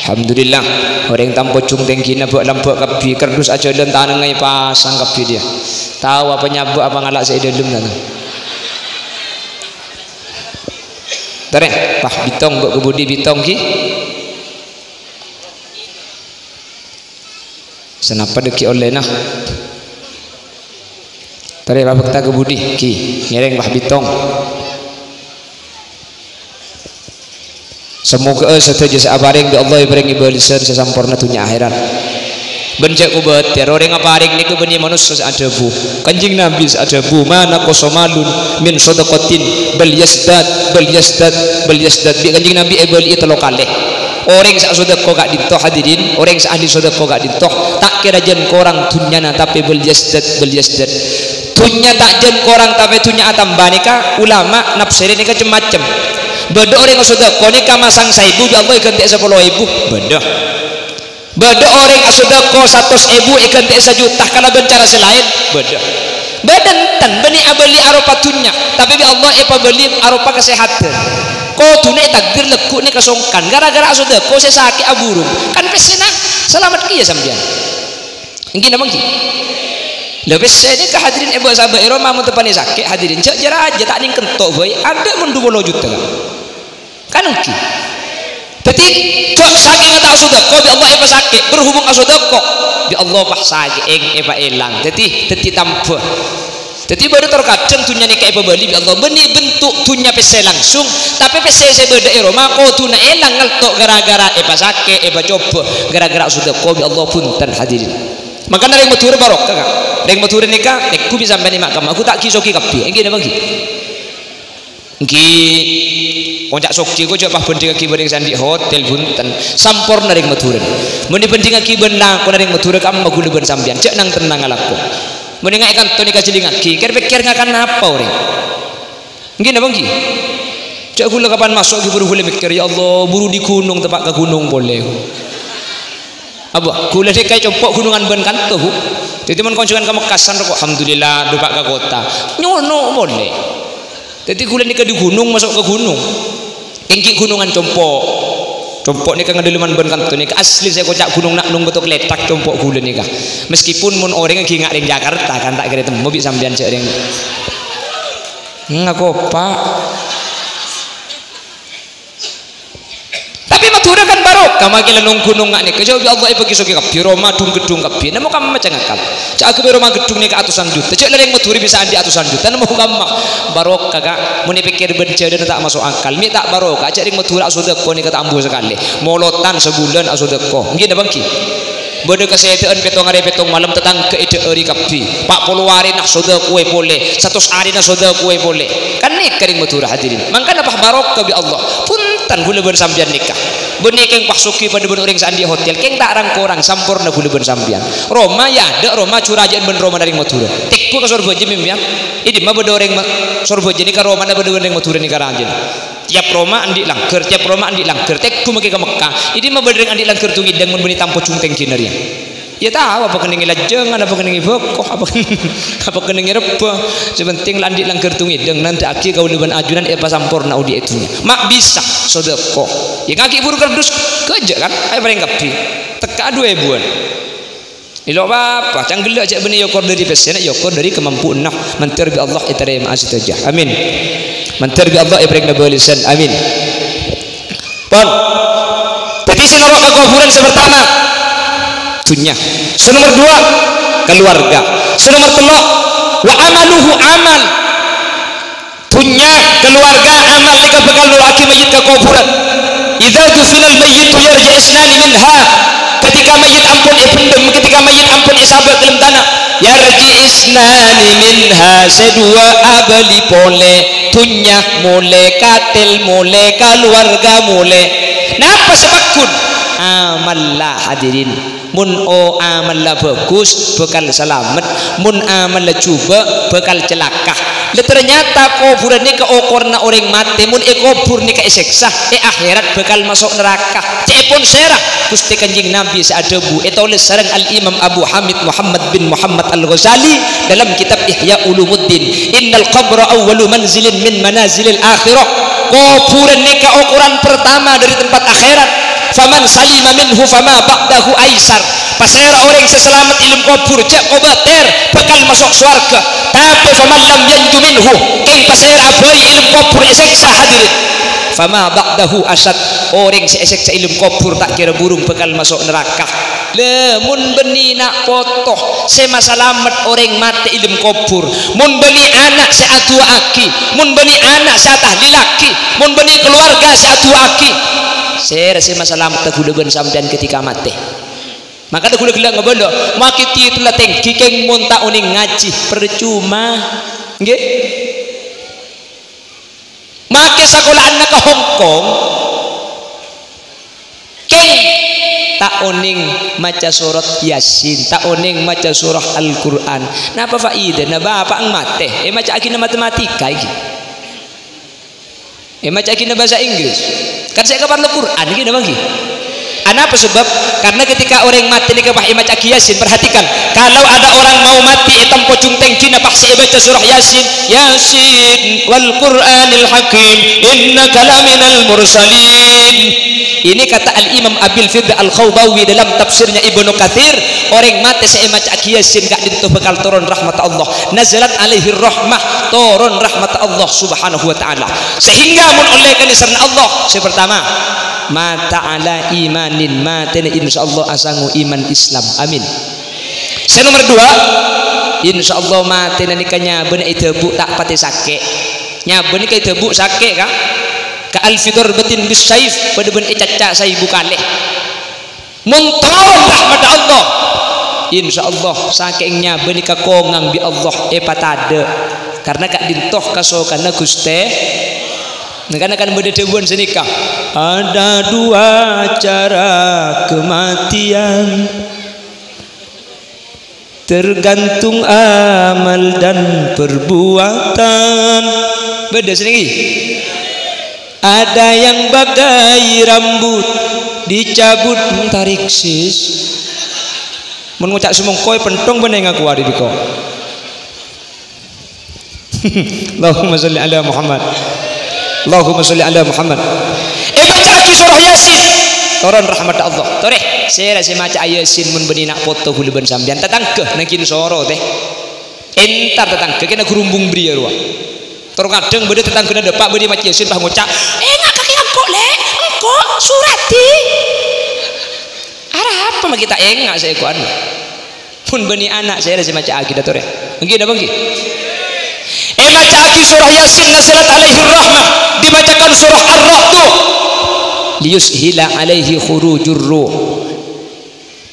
Alhamdulillah. Orèng Tampojung Tèngghina bâ'-lambâ' kabbhi. Kardus ajhâlân tanengnga èpasang kabbhi dhiyâ. Tao apa nyabâ' apa ngala' sè è dâlem, ta'? Torè, pah bitong bâ' ka budi bitong, ghi. Sanapa dhâggi' ollèna? Torè, pah bâkta ka budi, ghi. Ngèrèng, pah bitong. Samoghâ'â sadhâjâ sè aparèng bi' Allah èparèngè bâlessan sè samporna dhunnya akhèrat. Bân jhâ' kobâtèr, orèng aparèng nèko bânnè manossa sè adhâbu. Kanjeng Nabi sè adhâbu, "Ma naqasa malun min shadaqatin bal yazdad, bal yazdad, bal yazdad." Bi' Kanjeng Nabi èbâli'i tello kalè. Orèng sè asodâko ka'dinto, hadirin, orèng sè ahli sodâko ka'dinto, ta' kèra jân korang dhunnyana, tapè bal yazdad, bal yazdad. Dhunnya ta' jân korang, tapè dhunnya atamba nèka, ulama nafsèrè nèka cem-macem. Bâdâ orèng asodâko nèka masang saèbu, bi' Allah èghântè'è sapolo èbu. Bâdâ. Bâdâ orèng asodâko satos èbu èghântè'è sajuta kalabân cara sè laèn. Bâdâ. Bâdâ enten bânnè abâli aropa dhunnya, tapè bi' Allah èpabâli aropa kasèhadhân. Kodhuna ètagghir lagghu'na kasongkan ghârâ-ghârâ asodâko sè sakè' aburung. Kan pèssèna salamet kèya sampèyan. Èngghi napa èngghi? Lha, pèssè nèka hadirin èbâ-sabâ è roma mon teppa'na sakè', hadirin, jhâ' jârâ ajâ ta' nèng kento bhâi, adâ' mon dhu polo juta, Ka'. Kan èngghi. Dhâddhi, jhâ' sakènga ta' asodâko, bi' Allah èpasakè', berhubung asodâko, bi' Allah pas sakè'èng èpaèlang. Dhâddhi, dhâddhi tambâ. Dhâddhi, bâdâ tor kadhâng dhunnya nèka èpabâli bi' Allah, bânnè bentuk dhunnya pèssè langsung, tapè pèssè sè bâdâ è roma kodhuna èlang ngelto' ghârâ-ghârâ èpasakè', èpacobâ, ghârâ-ghârâ asodâko bi' Allah, bhunten, hadirin. Mangkana rèng Madhurâ barokah, Ka'. Rèng Madhurâ nèka, nèngghu bi' sampèyan è ma' kemma, ghu ta' ghi-soghi kabbhi, èngghi napa èngghi? Ènggi, oca' soghi kok jhâ' pabhândhingngaghi bân rèng sè andi' hotel, bhunten. Samporna rèng Madhurâ. Mon èbhândhingngaghi bân lakona rèng Madhurâ, kamma ghulâ bân sampèyan. Jhâ' nang-tennang alako. Mon enga' è kanto nèka jhâlingngaghi, kèr-pèkkèr ngakan apa orèng? Ènggi napa ènggi? Jhâ' ghulâ kapan maso' ghi' buru ghulâ mèkkèr, "Ya Allah, buru dhi ghunong teppa' ka ghunong polè." Apa? Ghulâ nèka compo' ghunongan bân kanto, Bu. Dhâddhi mon konjhungan ka Mekkasân roko', "Alhamdulillah, dâpa' ka kottha." Nyono polè. Dhâddhi ghulâ nèka dhi ghunong maso' ka ghunong. Ènggi ghunongan compo'. Compo' nèka ngaddhâlem bân kanto nèka asli sè koca' ghunong na' nong bâto klèthak compo' ghulâ nèka. Meskipun mon orèng ghi' nga' rèng Jakarta kan ta' kèra ètemmo bi' sampèyan jhâ' rèng. Ngakopa'. Tapè Madhurâ kan barokah, makè la nong-ghunong nga' nèka. Jhâ' bi' Allah èbâghi soghi kabbhi, roma dhung-ghedhung kabbhi. Nèmo kamma cengakal. Ca'aghi bi' roma ghedhung nèka atosan juta. Jhâ' la rèng Madhurâ bisa andi' atosan juta. Nèmo kamma barokah, Ka'. Mon èpèkkèr bân jhâlânna ta' maso' akal. Mè' ta' barokah. Jhâ' rèng Madhurâ asodâko nèka ta' ambu sakalè. Molotan sabulân asodâko. Ènggi napa ènggi? Bâdâ kasèdhâ'ân pètto arè pètto malem, tatangghâ èdhâ'âri kabbhi. Pa' polo arèna sodâkoè polè, satos arèna sodâkoè polè. Kan nèka rèng Madhurâ, hadirin. Mangkana pas barokah bi' Allah. Bhunten ghulâ bân sampèyan nèka. Bânnè kèng pas soghi padâ bân orèng sè andi' hotel. Kèng ta' rang-korang, samporna ghulâ bân sampèyan. Roma, ya, adâ' roma curajâ'ân bân romana rèng Madhurâ. Tèngghu ka Sorbhâjâ mèmpèyan. È dimma bâdâ orèng Ma-, Sorbhâjâ nèka romana padâ bân rèng Madhurâ nèka rajâna. Tiap roma andi' langghâr, tiap roma andi' langghâr. Tèngghu makè ka Mekkah. È dimma bâdâ rèng andi' langghâr tong-ngèdhâng mon bânnè tampo jhung tèngghi narèya. Ya tao, apa kennengnga lajângan, apa kennengnga bâko, apa, apa kennengnga rebbhâ. Sè penting la andi' langghâr tong-ngèdhâng, nandhâ'aghi kaulâ bân ajunan èpasamporna odi' è dhunnya. Ma' bisa sodâko. Ya ngaghi' buru kardus, ghâjâ' kan? Ayo parèng kabbhi. Tekka' du èbuwân. Ilo' apa-apa, canggella jhâ' bânnè èokor dâri pèssèna, èokor dâri kamampuanna. Mandhâr bi' Allah ètarèma'a sadhâjâ. Amin. Mandhâr bi' Allah èparèngana bâlessan. Amin. Pon. Dhâddhi sè noro' ka kobhurân sè partama, dhunnya. Sè nomer dua, kaluwarga. Sè nomer tello', wa amaluhu, amal. Dhunnya, kaluwarga, amal nèka bhâkal noro'aghi mayyit ka kobhurân. Idza dufinal mayyitu yarji' isnani minha. Ketika mayyit ampon èbhendhem, ketika mayyit ampon èsabâ' ka dâlem tana, yarji' isnani minha, sè duwâ' abâli polè. Dhunnya molè, katèl molè, kaluwarga molè. Napa sè pagghun? Amalla, hadirin. Mon o-, amalla bhâghus, bhâkal salamet. Mon amalla jhubâ', bhâkal calaka. La, ternyata kobhurân nèka okoranna orèng matè. Mon èkobhur nèka èsèksa, è akhèrat bhâkal maso' naraka. Ca'èpon sèra? Ghustè Kanjeng Nabi sè adhâbu, ètolès sareng Al-Imam Abu Hamid Muhammad bin Muhammad Al-Ghazali dalam kitab Ihya Ulumuddin, "Innal qabra awwalu manzilin min manazilil akhirah." Kobhurân nèka okoran pertama dâri tempat akhèrat. "Faman salima minhu fama ba'dahu aisar." Pasèra orèng sè salamet è dâlem kobhur, jhâ' kobâtèr, bhâkal maso' sowarghâ. Tapè "faman lam yanju minhu," kèng pasèra bhâi è dâlem kobhur èsèksa, hadirin, "fama ba'dahu asyad." Orèng sè èsèksa è dâlem kobhur ta' kèra burung bhâkal maso' naraka. Lè, mon bânnè na' poto sè masalamet orèng matè è dâlem kobhur, mon bânnè ana' sè adu'aaghi, mon bânnè ana' sè atahlilaghi, mon bânnè kaluwarga sè adu'aaghi, sèra sè masalametta ghulâ bân sampèyan ketika matè? Mangkana ghulâ ghellâ' ngabâlâ, makè titella tèngghi kèng mon ta' onèng ngajhi, parcoma. Ngghi? Makè sakola'anna ka Hong Kong, kèng ta' onèng maca sorat Yasin, ta' onèng maca surah Al-Qur'an. Napa faidana? Bapa' matè, èmaca'aghina matematika iki. Èmaca'aghina bhâsa Inggris. Kan sè èkaparlo Qur'an iki napa ngghi? Anapa sebab? Karena ketika orèng matè nèka pas èmaca'aghi Yasin, perhatikan, kalau ada orang mau mati è tempo jhung tèngghina pas sè èbâca surah Yasin, "Yasin wal Qur'anil Hakim, innaka laminal mursalin." Ini kata Al-Imam Abil Fidda Al-Khawbawi dalam tafsirnya Ibnu Katsir, orèng matè sè èmaca'aghi Yasin ka'dinto bhâkal toron rahmat Allah. Nazalat alaihir rahmah, toron rahmat Allah Subhanahu wa Ta'ala. Sehingga mon ollè kanèserran Allah, sè pertama, mata ala imanin, matèna insyaallah asango iman Islam. Amin. Sè nomer dua, insyaallah matèna nèka nyabâna èdhâbu' ta' patè sakè'. Nyabâ nèka èdhâbu' sakè', Ka'. Ka alfi darbatin bis saif, padâ bân ècacca' saèbu kalè. Mon toron rahmatta Allah, insyaallah sakè'eng nyabâ nèka kongang bi' Allah èpatadâ'. Karna ka'dinto kasokanna Ghustè Nah, kan, kan bâdâ dhâbuwân sanèka, "Ada dua cara kematian, tergantung amal dan perbuatan." Bâdâ sanèka. "Ada yang bagai rambut, dicabut, tarik, sis." Mon ngoca' samongko, pentong bânnè ngaku arè biko. Allahumma sholli ala Muhammad. Allahumma sholli ala Muhammad. Èbâca'aghi surah Yasin. Toron rahmat Allah. Torè, sèra sè maca'a Yasin mon bânnè na' poto kaulâ bân sampèyan? Tatangghâ nangghing soro tè. Entar tatangghâ kèng ghurumbung bâriyâ rowa. Tor kadhâng bâdâ tatangghâna dâpa' bânnè maca Yasin pas ngoca', "Enga' kakè engko', Lè', engko' surati." Arapa ma' kita enga' sè èko'an? Pon bânnè ana' sèra sè maca'aghi dâ' torè. Èngghi napa èngghi? Èmaca'aghi surah Yasin nazalat alaihir rahmah, dibacakan surah Ar-Ra'du. Liyushila alaihi khurujur ruh.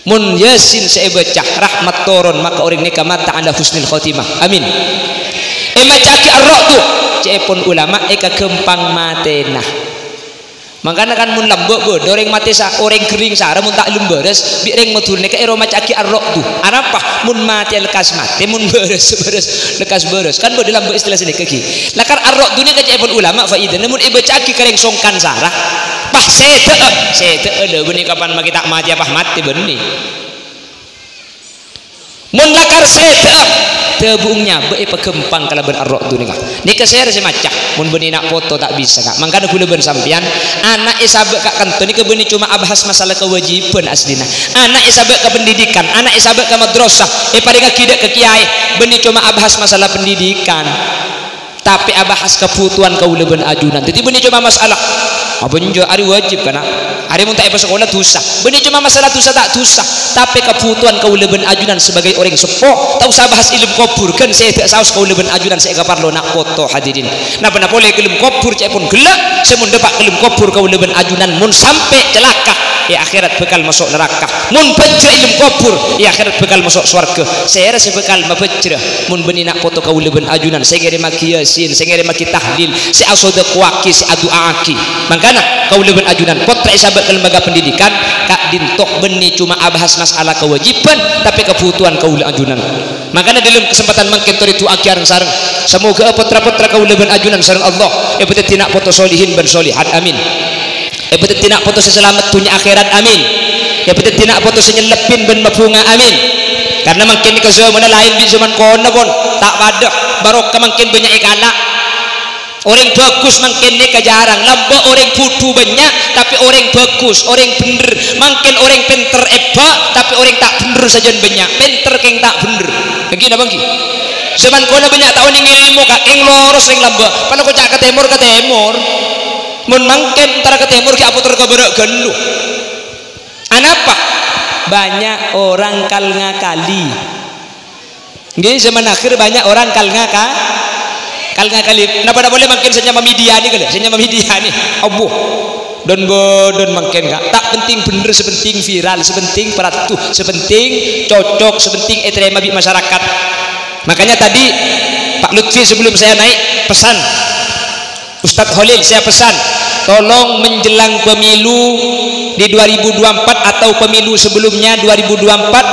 Mon Yasin sè èbâca, rahmat toron, maka orèng nèka mata ala husnil khotimah. Amin. Èmaca'aghi Ar-Ra'du, ca'èpon ulama èkaghâmpang matèna. Mangkana kan mon lambâ' bâdâ orèng matè sa-, orèng ghering sara mon ta' lem bârâs, bi' rèng Madhurâ nèka èro maca'aghi Ar-Ra'du. Arapa? Mon matè lekkas matè, mon bârâs, bârâs, lekkas bârâs. Kan bâdâ lambâ' istilah sanèka ghi. Lakar Ar-Ra'du nèka ca'èpon ulama faidana mon èbâca'aghi ka rèng songkan sara. Pas sèdhâ'â, sèdhâ'â lho bânnè kapan ma' kita matèya pas matè bânnè. Mon lakar sèdhâ'â, dhâbu'eng nyabâ' èpaghâmpang kalabân Ar-Ra'du nèka. Nèka sèra sè maca, mon bânnè na' poto ta' bisa, Ka'. Mangkana kaulâ bân sampèyan, ana' èsabâ' ka'kanto nèka bânnè coma abahas masalah kawâjibhân aslina. Ana' èsabâ' ka pendidikan, ana' èsabâ' ka madrasah, èparèngaghi dâ' ka kèyaè, bânnè coma abahas masalah pendidikan. Tapè abahas kabhutowan kaulâ bân ajunan. Dhâddhi bânnè coma masalah, "Apa enjâ' arè wajib, kana'? Arè mon ta' èpasakola dhusa." Bânnè coma masalah dhusa ta' dhusa. Tapè kabhutowan kaulâ bân ajunan sebagai orèng seppo, ta' osa bahas èlem kobhur, ghân sèdhâ'â saos kaulâ bân ajunan sè èkaparlo na' poto hadirin. Napa-napa polè ka èlem kobhur ca'èpon ghellâ', sè mon dâpa' ka èlem kobhur kaulâ bân ajunan mon sampè' calaka, è akhèrat bhâkal maso' naraka. Mon bhâjhrâ èlem kobhur, è akhèrat bhâkal maso' sowarghâ. Sèra sè bhâkal mabhâjhrâ? Mon bânnè na' poto kaulâ bân ajunan sè ngèrèmaghi Yasin, sè ngèrèmaghi tahlil, sè asodaqowaghi, sè adu'aaghi. Mangkana, kaulâ bân ajunan pottra èsabâ' ka lembaga pendidikan, ka'dinto bânnè coma abahas masalah kawâjibhân, tapè kabhutowan kaulâ ajunan. Mangkana, dâlem kasempadhân mangkèn torè du'aaghi reng-sareng. Samoghâ'â pottra-pottra kaulâ bân ajunan sareng Allah èpadhâddhi na' poto solihin bân solihat. Amin. Èpadhâddhi na' poto sè salamet dhunnya akhèrat, amin. Èpadhâddhi na' poto sè nyellebbhin bân mabhunga, amin. Karna mangkèn nèka jhâmanna laèn bi' jhâman konè, pon. Ta' padâ. Barokah mangkèn bânnya' èkala'. Orèng bhâghus mangkèn nèka jhârâng. Lambâ' orèng bhudhu bânnya', tapè orèng bhâghus, orèng bhendher. Mangkèn orèng pènter èbâ', tapè orèng ta' bhendher sajân bânnya'. Pènter kèng ta' bhendher. Èngghi napa èngghi? Jhâman konè bânnya' ta' onèng èlmo, Ka', kèng loros rèng lambâ'. Pala koca' ka tèmor, ka tèmor. Mon mangkèn, entara ka tèmor ghi' apoter ka bârâ' ghâllu. Anapa? Banyak orang kal-ngakali. Ngghi, zaman akhir banyak orang kal-ngaka-, kal-ngakali. Napa-napa polè mangkèn sè nyama media nèka, lho, sè nyama media nè. Abbhu. Don-bâdân mangkèn, Ka'. Ta' penting bhendher, sè penting viral, sè penting paratu, sè penting cocok, sè penting ètarèma bi' masyarakat. Makanya tadi Pak Lutfi sebelum saya naik pesan. Ustadz Kholil, saya pesan, tolong menjelang pemilu di dua ribu dua puluh empat atau pemilu sebelumnya dua ribu dua puluh empat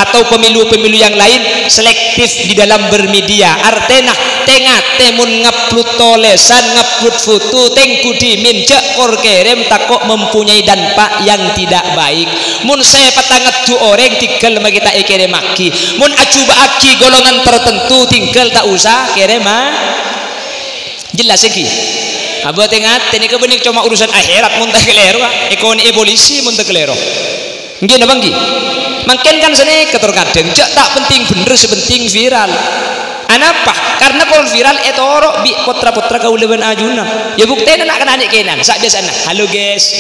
atau pemilu-pemilu yang lain, selektif di dalam bermedia. Artèna, tè-ngatè mon ngupload tolèsan, ngupload foto, tèngghu dhimèn, jhâ' kor-kèrèm, tako' mempunyai dampak yang tidak baik. Mon sè patangaddhu orèng, tèngghâl ma' kita èkèrèmaghi. Mon ajhubâ'âghi golongan tertentu, tèngghâl ta' osa kèrèm, a. Jelas, èngghi? Abâ tè-ngatè nèka bânnè coma urusan akhèrat mon ta' kalèro, a. Èkonè'è polisi mon ta' kalèro. Èngghi napa èngghi? Mangkèn kan sanèka tor kadhâng, jhâ' ta' penting bhendher, sè penting viral. Anapa? Karna kol viral ètoro' bi' pottra-pottra kaulâ bân ajunan. Ya buktèna na'-kana' nè'-kènè', sa' biyasana, "Halo, guys.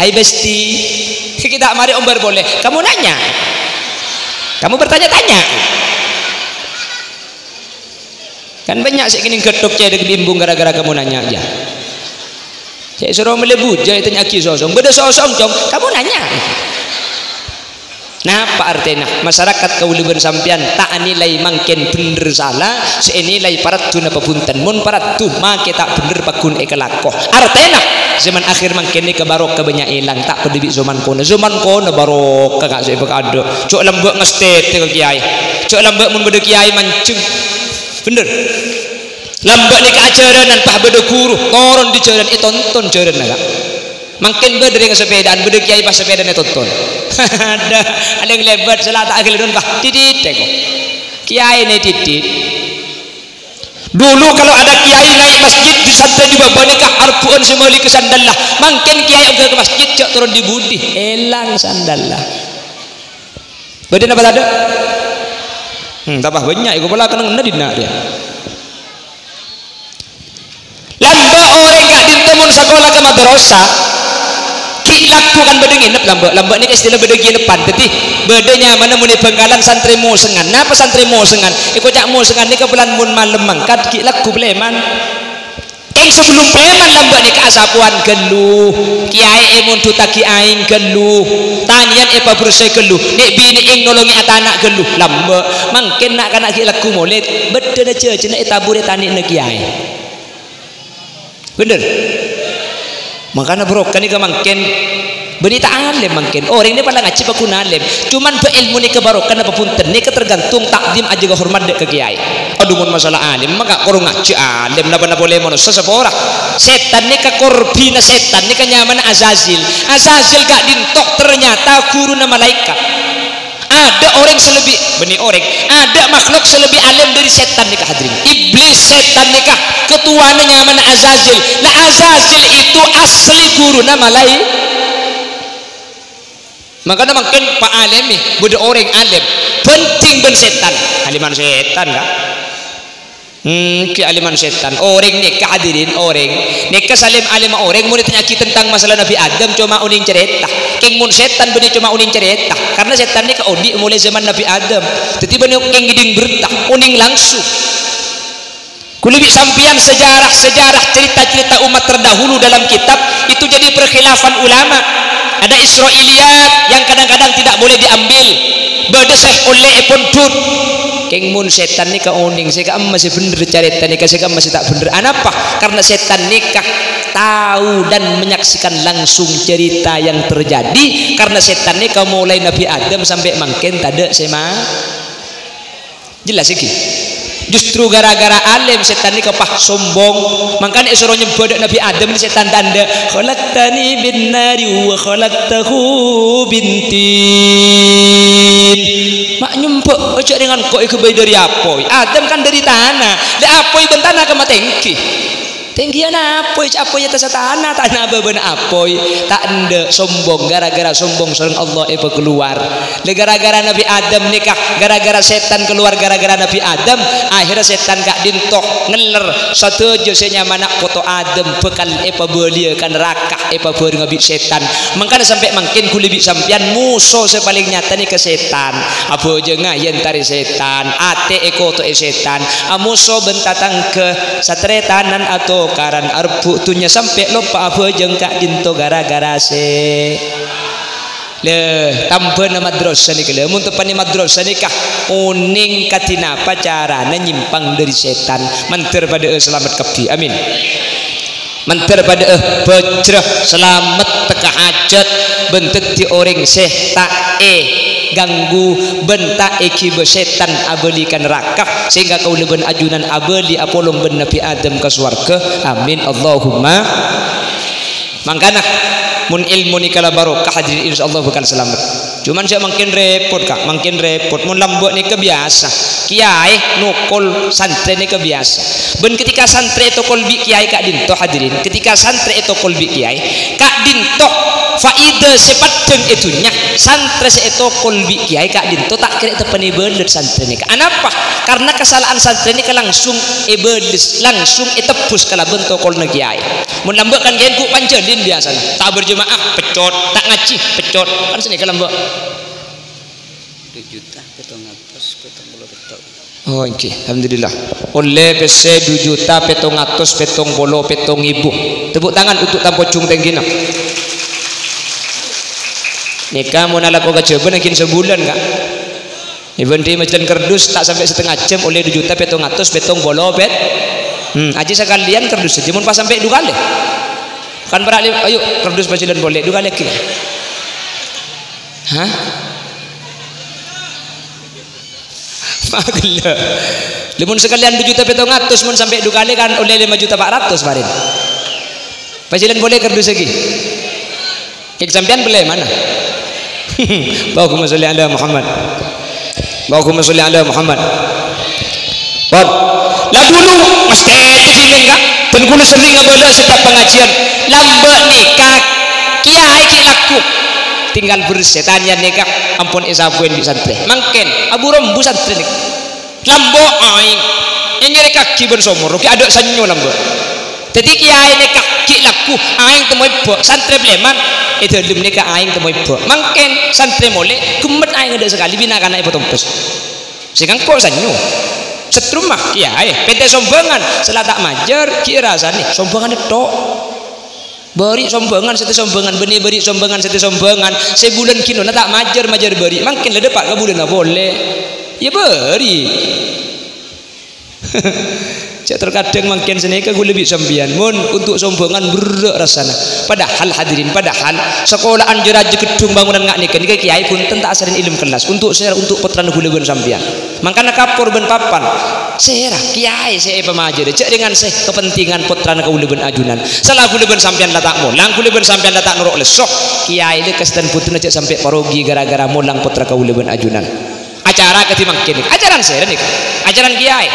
Hai, bestie." Kita mari ombâr polè. Kamu nanya? Kamu bertanya-tanya? Kan bânnya' sè kènèng ghâtthok cèdhek bimbung gara-gara kamu nanya aja. Cè' soro mellè bujâ ètanya'aghi sosong. Bâdâ sosong, Cong, kamu nanya. Napa artèna? Masyarakat kaulâ bân sampèyan ta' anilai mangkèn bhender sala, sè ènilai paraddhu napa bhunten. Mon paraddhu, makè ta' bhender pagghun èkalako. Artèna, zaman akhir mangkèn nèka barokah bânnya' èlang, ta' padâ bi' zaman kono. Zaman kono barokah, ka' sè èpakadâ'. Jhâ' lambâ' ngastètè ka kèyaè. Jhâ' lambâ' mon bâdâ kèyaè manjheng. Bhender. Lambâ' nèka ajhârânan, pas bâdâ ghuru, toron dâri jhârân, ètonton jhârânna, Ka'. Mangkèn bâdâ rèng sepèdaan, bâdâ kèyaè pas sepèdaan ètonton. Adâ, alèng lèbât, sala ta' aghâlânon, Pak. Titit, tèko. Kèyaèna titit. Dulu kalau ada kiai naik masjid, di santrè di bâbâ nèka arbu'ân sè mèlè'è sandalla. Mangkèn kèyaè ongghâ ka masjid, jhâ' toron dâri budi. Èlang sandalla. Bâdâ napa tadâ'? Hmm, tambah bânnya', èko pola kennengnganna dinna' rèya. Lambâ' orèng ka'dinto mon sakola ka madrasah, ghi' lagghu kan bâdâ ngènep lambâ'. Lambâ' nèka istilah bâdâ ngènepan. Dhâddhi, bâdâ nyamana mon è Bhângkalan santrè mosengan. Napa santrè mosengan? Èkoca' mosengan nèka polana mon malem mangkat ghi' lagghu palèman. Kèng sabellun palèman lambâ' nèka asapowan ghâllu, kèyaè èmondhuttaghi aèng ghâllu, tanèyan èpabhersè ghâllu, nè'-binè'èng nolongè atana' ghâllu, lambâ'. Mangkèn na'-kana' ghi' lagghu molè, bâddhâna jhâjhâna ètabur è tanè'na kèyaè. Bhender? Mangkana barokah nèka mangkèn. Bânnè ta' alèm mangkèn. Orèng nè pala ngajhi pagghun alèm. Cuman bâ' èlmo nèka barokah napa bhunten nèka tergantung ta'dhim ajâgâ hormat dâ' ka kèyaè. Adhu, mon masalah alèm, maka koro ngajhi alèm napa-napa polè manossa sapora. Sètan nèka korbhina sètan nèka nyamana Azazil. Azazil ka'dinto ternyata ghuruna malaèkat. Adâ' orèng sè lebbi, bânnè orèng, adâ' makhluk sè lebbi alèm dâri sètan nèka, hadirin. Iblis sètan nèka, ketuana nyamana Azazil. La Azazil itu asli ghuruna malaè-, Mangkana mangkèn pa'alèmè, bâdâ orèng alèm, bhânding bân sètan. Alèman sètan, Ka'. Hmm, ghi' alèman sètan. Orèng nèka, hadirin, orèng. Nèka salèm-alèmma orèng, mon ètanya'aghi tentang masalah Nabbhi Adam, coma onèng carèta. Kèng mon sètan bânnè coma onèng carèta. Karna sètan nèka odi' molaè zaman Nabbhi Adam. Dhâddhi bânnè kèng ngèdhing berta, onèng langsung. Kulâ bi' sampèyan sejarah-sejarah, cerita-cerita umat terdahulu dalam kitab itu jadi perkhilafan ulama. Ada Israiliyat yang kadang-kadang tidak boleh diambil. Bâdâ sè ollè èpondhut. Kèng mon sètan nèka onèng, sè ka'emma sè bhender carèta nèka, sè ka'emma sè ta' bhender. Anapa? Karna sètan nèka tahu dan menyaksikan langsung cerita yang terjadi. Karna sètan nèka molaè Nabbhi Adam sampè' mangkèn tadâ' sè ma-, Jelas iki. Justru gara-gara alèm sètan nèka pas sombong. Mangkana èsoro nyembhâ dâ' Nabbhi Adam nè sètan tandhâ, "Khalaqtani min nari wa khalaqtahu min tin." Ma' nyembhâ, ojhâ' rèng engko' èghâbây dâri apoy. Adam kan dâri tana. Lè apoy bân tana kemma tèngghi. Tèngghiyân apoy, apoy è attassa tana, tana bâbâna apoy. Ta' endâ', sombong, gara-gara sombong sareng Allah èpakalowar. Lè gara-gara Nabbhi Adam nèka, gara-gara sètan kalowar gara-gara Nabbhi Adam, akhirnya sètan ka'dinto ngeller sadhâjâ sè nyamana poto Adam bhâkal èpabâliyâ ka naraka, èpabhârengnga bi' sètan. Mangkana sampè' mangkèn kulâ bi' sampèyan moso sè palèng nyata nèka sètan. Abhâjângnga èentarè sètan, atè èkoto'è sètan, amoso bân tatangghâ, sataretanan atokaran, arebbhu' dhunnya sampè' loppa abhâjâng ka'dinto gara-gara sè-, lè, tambhâna madrasah nèka, lè, mon teppa'na madrasah nèka, onèng kadhi napa carana nyèmpang dâri sètan. Mandhâr padâ'â salamet kabbhi. Amin. Mandhâr padâ'â bhâjrâ, salamet tekka hajât, bân dhâddhi orèng sè ta' èganggu, bân ta' èghibâ sètan abâli ka naraka, sehingga kaulâ bân ajunan abâli apolong bân Nabbhi Adam ka sowarghâ. Amin, Allahumma. Mangkana, mon èlmo nèka la barokah, hadirin, insyaallah bhâkal salamet. Cuman sè mangkèn rèpot, Ka', mangkèn rèpot. Mon lambâ' nèka biyasa. Kèyaè nokol santrè nèka biyasa. Bân ketika santrè ètokol bi' kèyaè ka'dinto, hadirin, ketika santrè ètokol bi' kèyaè, ka'dinto faida sè paddhâng è dhunnya, santrè sè ètokol bi' kèyaè ka'dinto ta' kèra teppa'na èbâles santrè nèka. Anapa? Karna kasala'an santrè nèka langsung èbâles, langsung ètebbus kalabân tokolna kèyaè. Mon lambâ' kan kèyaè ghu' panjhâlin biyasana. Ta' berjemaah, peccot. Ta' ngajhi, peccot. Kan sanèka lambâ'. Du juta pèttong atos pèttong polo pètto'. Oh, èngghi. Alhamdulillah. Ollè pèssè du juta pèttong atos pèttong polo pèttong èbu. Tepuk tangan untuk Tampo Jung Tèngghina. Nèka mon alako kajhâbhâna ghi' sabulân, Ka'. Èbhândhi majhâlân kardus ta' sampè' satengnga jam ollè du juta pètong atos pètong polo pèt. Hmm, ajjhâ' sakalèyan kardus saja mon pas sampè' du kalè. Kan para' li-, ayo kardus majhâlân polè du kalè ghi'. Hah? Magella. Lha mon sakalèyan du juta pètong atos mon sampè' du kalè kan ollè lèma juta pa' ratos marèn. Majhâlân polè kardus ghi'. Kèng sampèyan bellè mana? Allahumma sholli ala Muhammad. Allahumma sholli ala Muhammad. Pon. La dulu, mastè tèdhimèn, Ka'. Bân kaulâ serrèng abâlâ sèttap pangajiân. Lambâ' nèka, kèyaè ghi' lagghu. Tinggal bersè, tanya nèka, ampon èsabhuwin bi' santrè. Mangkèn, abu rombu santrè nèka. Lambâ' aèng. Ènyèrèkaghi bân somor, ghi' adâ' sennyo lambâ'. Dhâddhi kèyaè nèka ghi' lagghu, aèng temmo ebbâ', santrè pèlèman, è dhâlem nèka aèng temmo ebbâ'. Mangkèn, santrè molè, ghemmet aèng adâ' sakalè, bina-kana èpatompes. Sè ngangko' sennyo. Setrum mah, kèyaè, pèntè sombhângan, sè la ta' majâr, ghi' èrasanè, sombhângan ètto'. Bâri' sombhângan, sèttè sombhângan, bânnè bâri' sombhângan, sèttè sombhângan, sè bulân ghino'na ta' majâr, majâr bâri', mangkèn la dâpa' ka bulânna polè. Iyâ bâri'. Jhâ' terkadang mangkèn sanèka kaulâ bi' sampèyan, mon untuk sombhângan berrâ' rassana. Padahal hadirin, padahal sakola'an jâ-rajâ ghedhung bangunan nga' nèka, nèka kèyaè bhunten ta' asarèn è dâlem kellas. Untuk sèra, untuk pottrana kaulâ bân sampèyan. Mangkana kapor bân papan. Sèra, kèyaè sè èpamajârâ. Jhâ' dengan sè kepentingan pottrana kaulâ bân ajunan. Sala kaulâ bân sampèyan la ta' molang, kaulâ bân sampèyan la ta' noro' lesso. Kèyaè lè kasèdhân bhunten jhâ' sampè' parogi gara-gara molang pottra kaulâ bân ajunan. Acara kadhi mangkèn nèka. Acarana sèra nèka? Acarana kèyaè.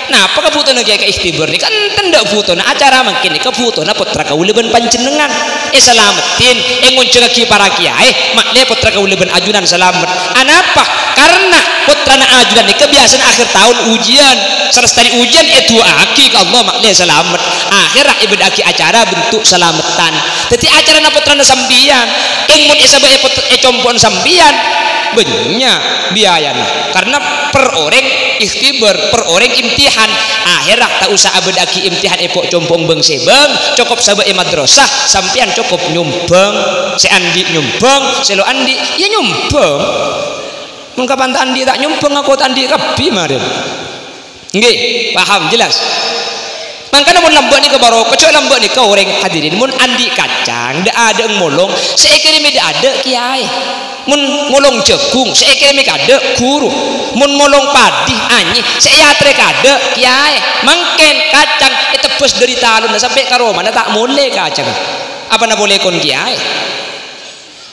Napa kabhutowanna kèyaè ka ikhtibar nèka? Enten dâ' bhutowanna acara mangkèn nèka, bhutowanna pottra kaulâ bân panjhennengngan. Èsalameddhin, èngonjhângaghi para kèyaè, ma'lè pottra kaulâ bân ajunan salamet. Anapa? Karna pottrana ajunan nèka biyasana akhir taon ujian. Salastarè ujian èdu'aaghi ka Allah ma'lè salamet. Akhèrra èbâdâ'âghi acara bentuk salameddhân. Dhâddhi acarana pottrana sampèyan, kèng mon èsabâ' è pot-, è compo'na sampèyan, bânnya' biayana. Karna per orèng ikhtibar, per orèng imtihan. Akhèrra ta' osa abâdâ'âghi imtihan è po'-compo'na bâng-sèbâng, cokop sabâ' è madrasah, sampèyan cokop nyombhâng, sè andi' nyombhâng, sè lo' andi', iyâ nyombhâng. Mon kapan ta' andi' ta' nyombhâng, ako ta' andi' kabbhi marèn. Ngghi, paham, jelas? Mangkana mon lambâ' nèka barokah, jhâ' lambâ' nèka orèng hadirin, mon andi' kacang, dâ'-adâ'na molong, sè èkèrèmè dâ'-adâ' kèyaè. Mon molong jhâghung, sè èkèrèmè ka dâ' ghuru. Mon molong padhi anyè, sè èyaterrè ka dâ' kèyaè. Mangkèn kacang ètebbhâs dâri talonna sampè' ka romana ta' molè kacangnga. Apana polè kon kèyaè?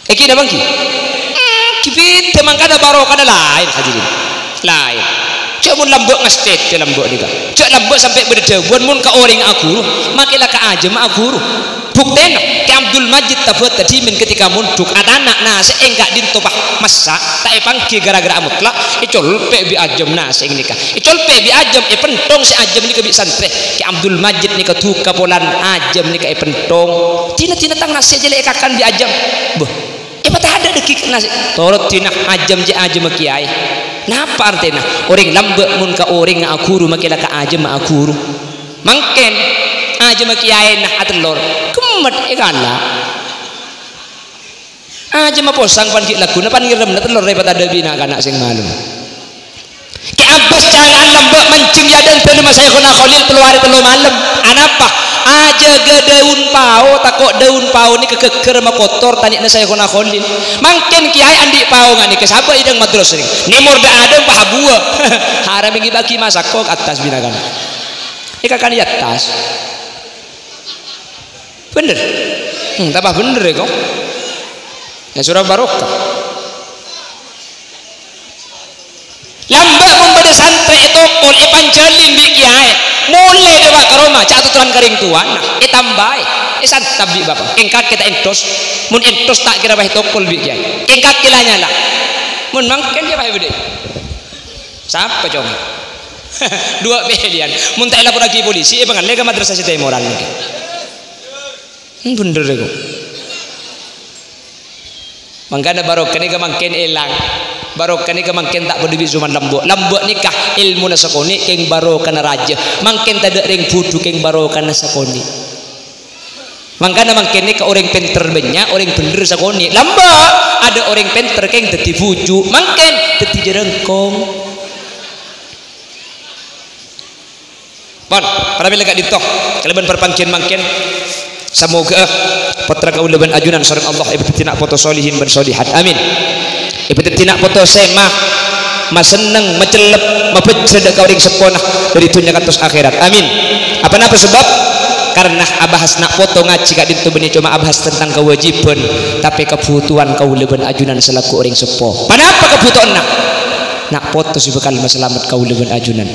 Èngghi napa èngghi? Èngghi bhidhâ, mangkana barokana laèn, hadirin. Laèn. Jhâ' mon lambâ' ngastètè lambâ' nèka. Jhâ' lambâ' sampè' bâdâ dhâbuwân mon ka orèng aghuru, makè la ka ajâm aghuru. Buktèna, Kè Abdul Majid Tabataba'i dhimèn ketika mondhuk, atana' nasè' èngghâ' dinto, Pa', massa', ta' èpangghi gara-gara amotlak, ècolpè' bi' ajâm nasè' nèka. Ècolpè' bi' ajâm, èpenthong sè ajâm nèka bi' santrè. Kè Abdul Majid nèka duka polana ajâm nèka èpenthong. Dina-dina tang nasè' jâ la èkakan bi' ajâm. Bâh, èpatadâ' dhâggi' nasè'. Toro' dina ajâm jâ ajâmma kèyaè. Napa artèna? Orèng lambâ' mon ka orèngnga aghuru, makè la ka ajâmma aghuru. Mangkèn, ajâmma kèyaèna atellor. Ghemmet èkala'. Ajâmma posang pan ghi' lagghuna pan ngèrèmna tellor rèpot adâ' bi' na'-kana' sè malem. Kè Abbas canga'an lambâ' manjheng è adâ'na dâlemma Syaikhona Kholil tello arè tello malem. Anapa? Ajâgâ dâun pao, tako' dâun pao nèka ghâgghâr makotor tanè'na Syaikhona Kholil. Mangkèn kèyaè andi' pao nga' nèka sabâ' è dâ' madrasah nèka. Nèmor dâ'-adâ' pahabuwâ. Haram èngghi bâgi masako ka attas bi' na'-kana'. Èkakan è attas. Bhender? Hmm, tambâ bhender, ya, kok. Ya, soro barokah. Lambâ' mon bâdâ santrè ètokol, èpanjhâlin bi' kèyaè. Molè dâpa' ka roma, jhâ' atotoran ka rèng towana. Ètambâi, èsantab bi' bapa'. Kèng kakè ta' èntos. Mon èntos ta' kèra bâ ètokol bi' kèyaè. Kèng kakè la nyala. Mon mangkèn kèya bâ èbâdâi. Sapa, Cong? Duwâ' pèlèyan. Mon ta' èlaporraghi polisi, èpangallè ka madrasah sè tèmoran nèka. Hmm, bhender, ya, kok. Mangkana barokah nèka mangkèn èlang. Barokah nèka mangkèn ta' padâ bi' coma lambâ'. Lambâ' nèka èlmona sakonè' kèng barokana rajâ. Mangkèn tadâ' rèng budhu kèng barokana sakonè'. Mangkana mangkèn nèka orèng pènter bânnya', orèng bhendher sakonè'. Lambâ' adâ' orèng pènter kèng dhâddhi bhuju', mangkèn dhâddhi jhârângkong. Pon, pramèla ka'dinto, kalabân parpangghiyân mangkèn, samoghâ'â pottra kaulâ bân ajunan sareng Allah èpadhâddhi na' poto solihin bân solihat. Amin. Èpadhâddhi na' poto sè ma-, masenneng, macellep, mabhâjjhrâ dâ' ka orèng seppona dhâri dhunnya kantos akhèrat. Amin. Apa-napa sabâb? Karna abahas na' poto ngajhi ka'dinto bânnè coma abahas tentang kawâjibhân, tapè kabhutowan kaulâ bân ajunan salaku orèng seppo. Ponapa kabhutowanna? Na' poto sè bhâkal masalamet kaulâ bân ajunan.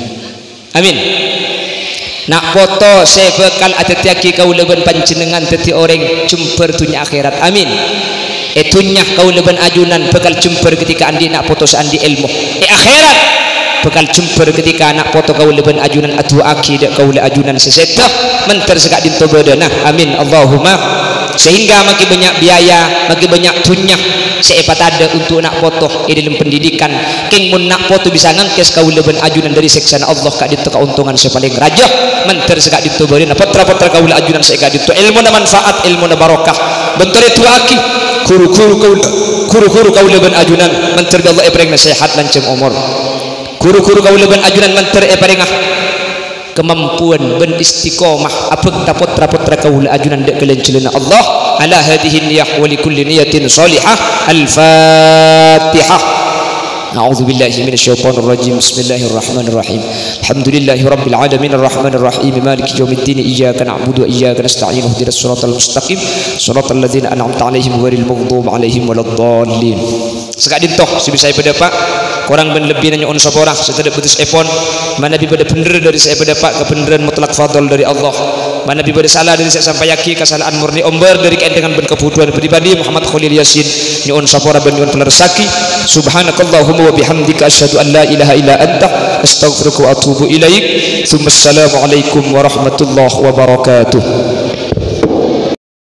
Amin. Na' poto sè bhâkal adhâddhiyâghi kaulâ bân panjhennengngan dhâddhi orèng jembhâr dhunnya akhèrat. Amin. È dhunnya kaulâ bân ajunan bhâkal jembhâr ketika andi' na' poto sè andi' èlmo. È akhèrat bhâkal jembhâr ketika na' poto kaulâ bân ajunan adu'aaghi dâ' kaulâ ajunan sè sèdhâ, mandhâr sè ka'dinto bâdâna. Amin. Allahumma. Sehingga makè bânnya' biaya, makè bânnya' dhunnya sè èpatadâ' untuk na' poto è dâlem pendidikan. Kèng mon na' poto bisa ngangkès kaulâ bân ajunan dhâri sèksana Allah, ka'dinto kaontongan sè palèng rajâ. Mandhâr sè ka'dinto bâdâna pottra-pottra kaulâ ajunan sè ka'dinto èlmona manfaat, èlmona barokah. Bân torè du'aaghi ghuru-ghuru kaulâ, ghuru-ghuru kaulâ bân ajunan, mandhâr bi' Allah èparèngana sehat lanjhâng omor. Ghuru-ghuru kaulâ bân ajunan mandhâr èparènga kamampuan bân istiqomah abhâkta pottra-pottra kaulâ ajunan dâ' ghâlâjhâlânna Allah. Ala hadhihi niyah wa li kulli niyatin shalihah. Al-Fatihah. A'udzu billahi minasy syaithanir rajim. Bismillahirrahmanirrahim. Alhamdulillahi rabbil alamin, arrahmanir rahim, maliki yaumiddin, iyyaka na'budu wa iyyaka nasta'in, ihdinas siratal mustaqim, siratal ladzina an'amta 'alaihim ghairil maghdubi 'alaihim waladdallin. Saka'dinto sè bisa èpadâpa', korang bân lebbina nyo'on sapora sè tadâ' bâtessèpon. Manabi bâdâ bhendher dhâri sè èpadâpa', kabhendherran mutlak fadl dhâri Allah. Manabi bâdâ sala dhâri sè èsampayaghi, kasala'an murni ombâr dhâri kaèndhengan bân kabhudhuwân pribadi Muhammad Khalil Yasin. Nyo'on sapora bân nyo'on palerressaghi. Subhanakallahumma wa bihamdika, asyhadu an la ilaha illa anta, astaghfiruka wa atubu ilaik. Tsumma assalamualaikum warahmatullahi wabarakatuh.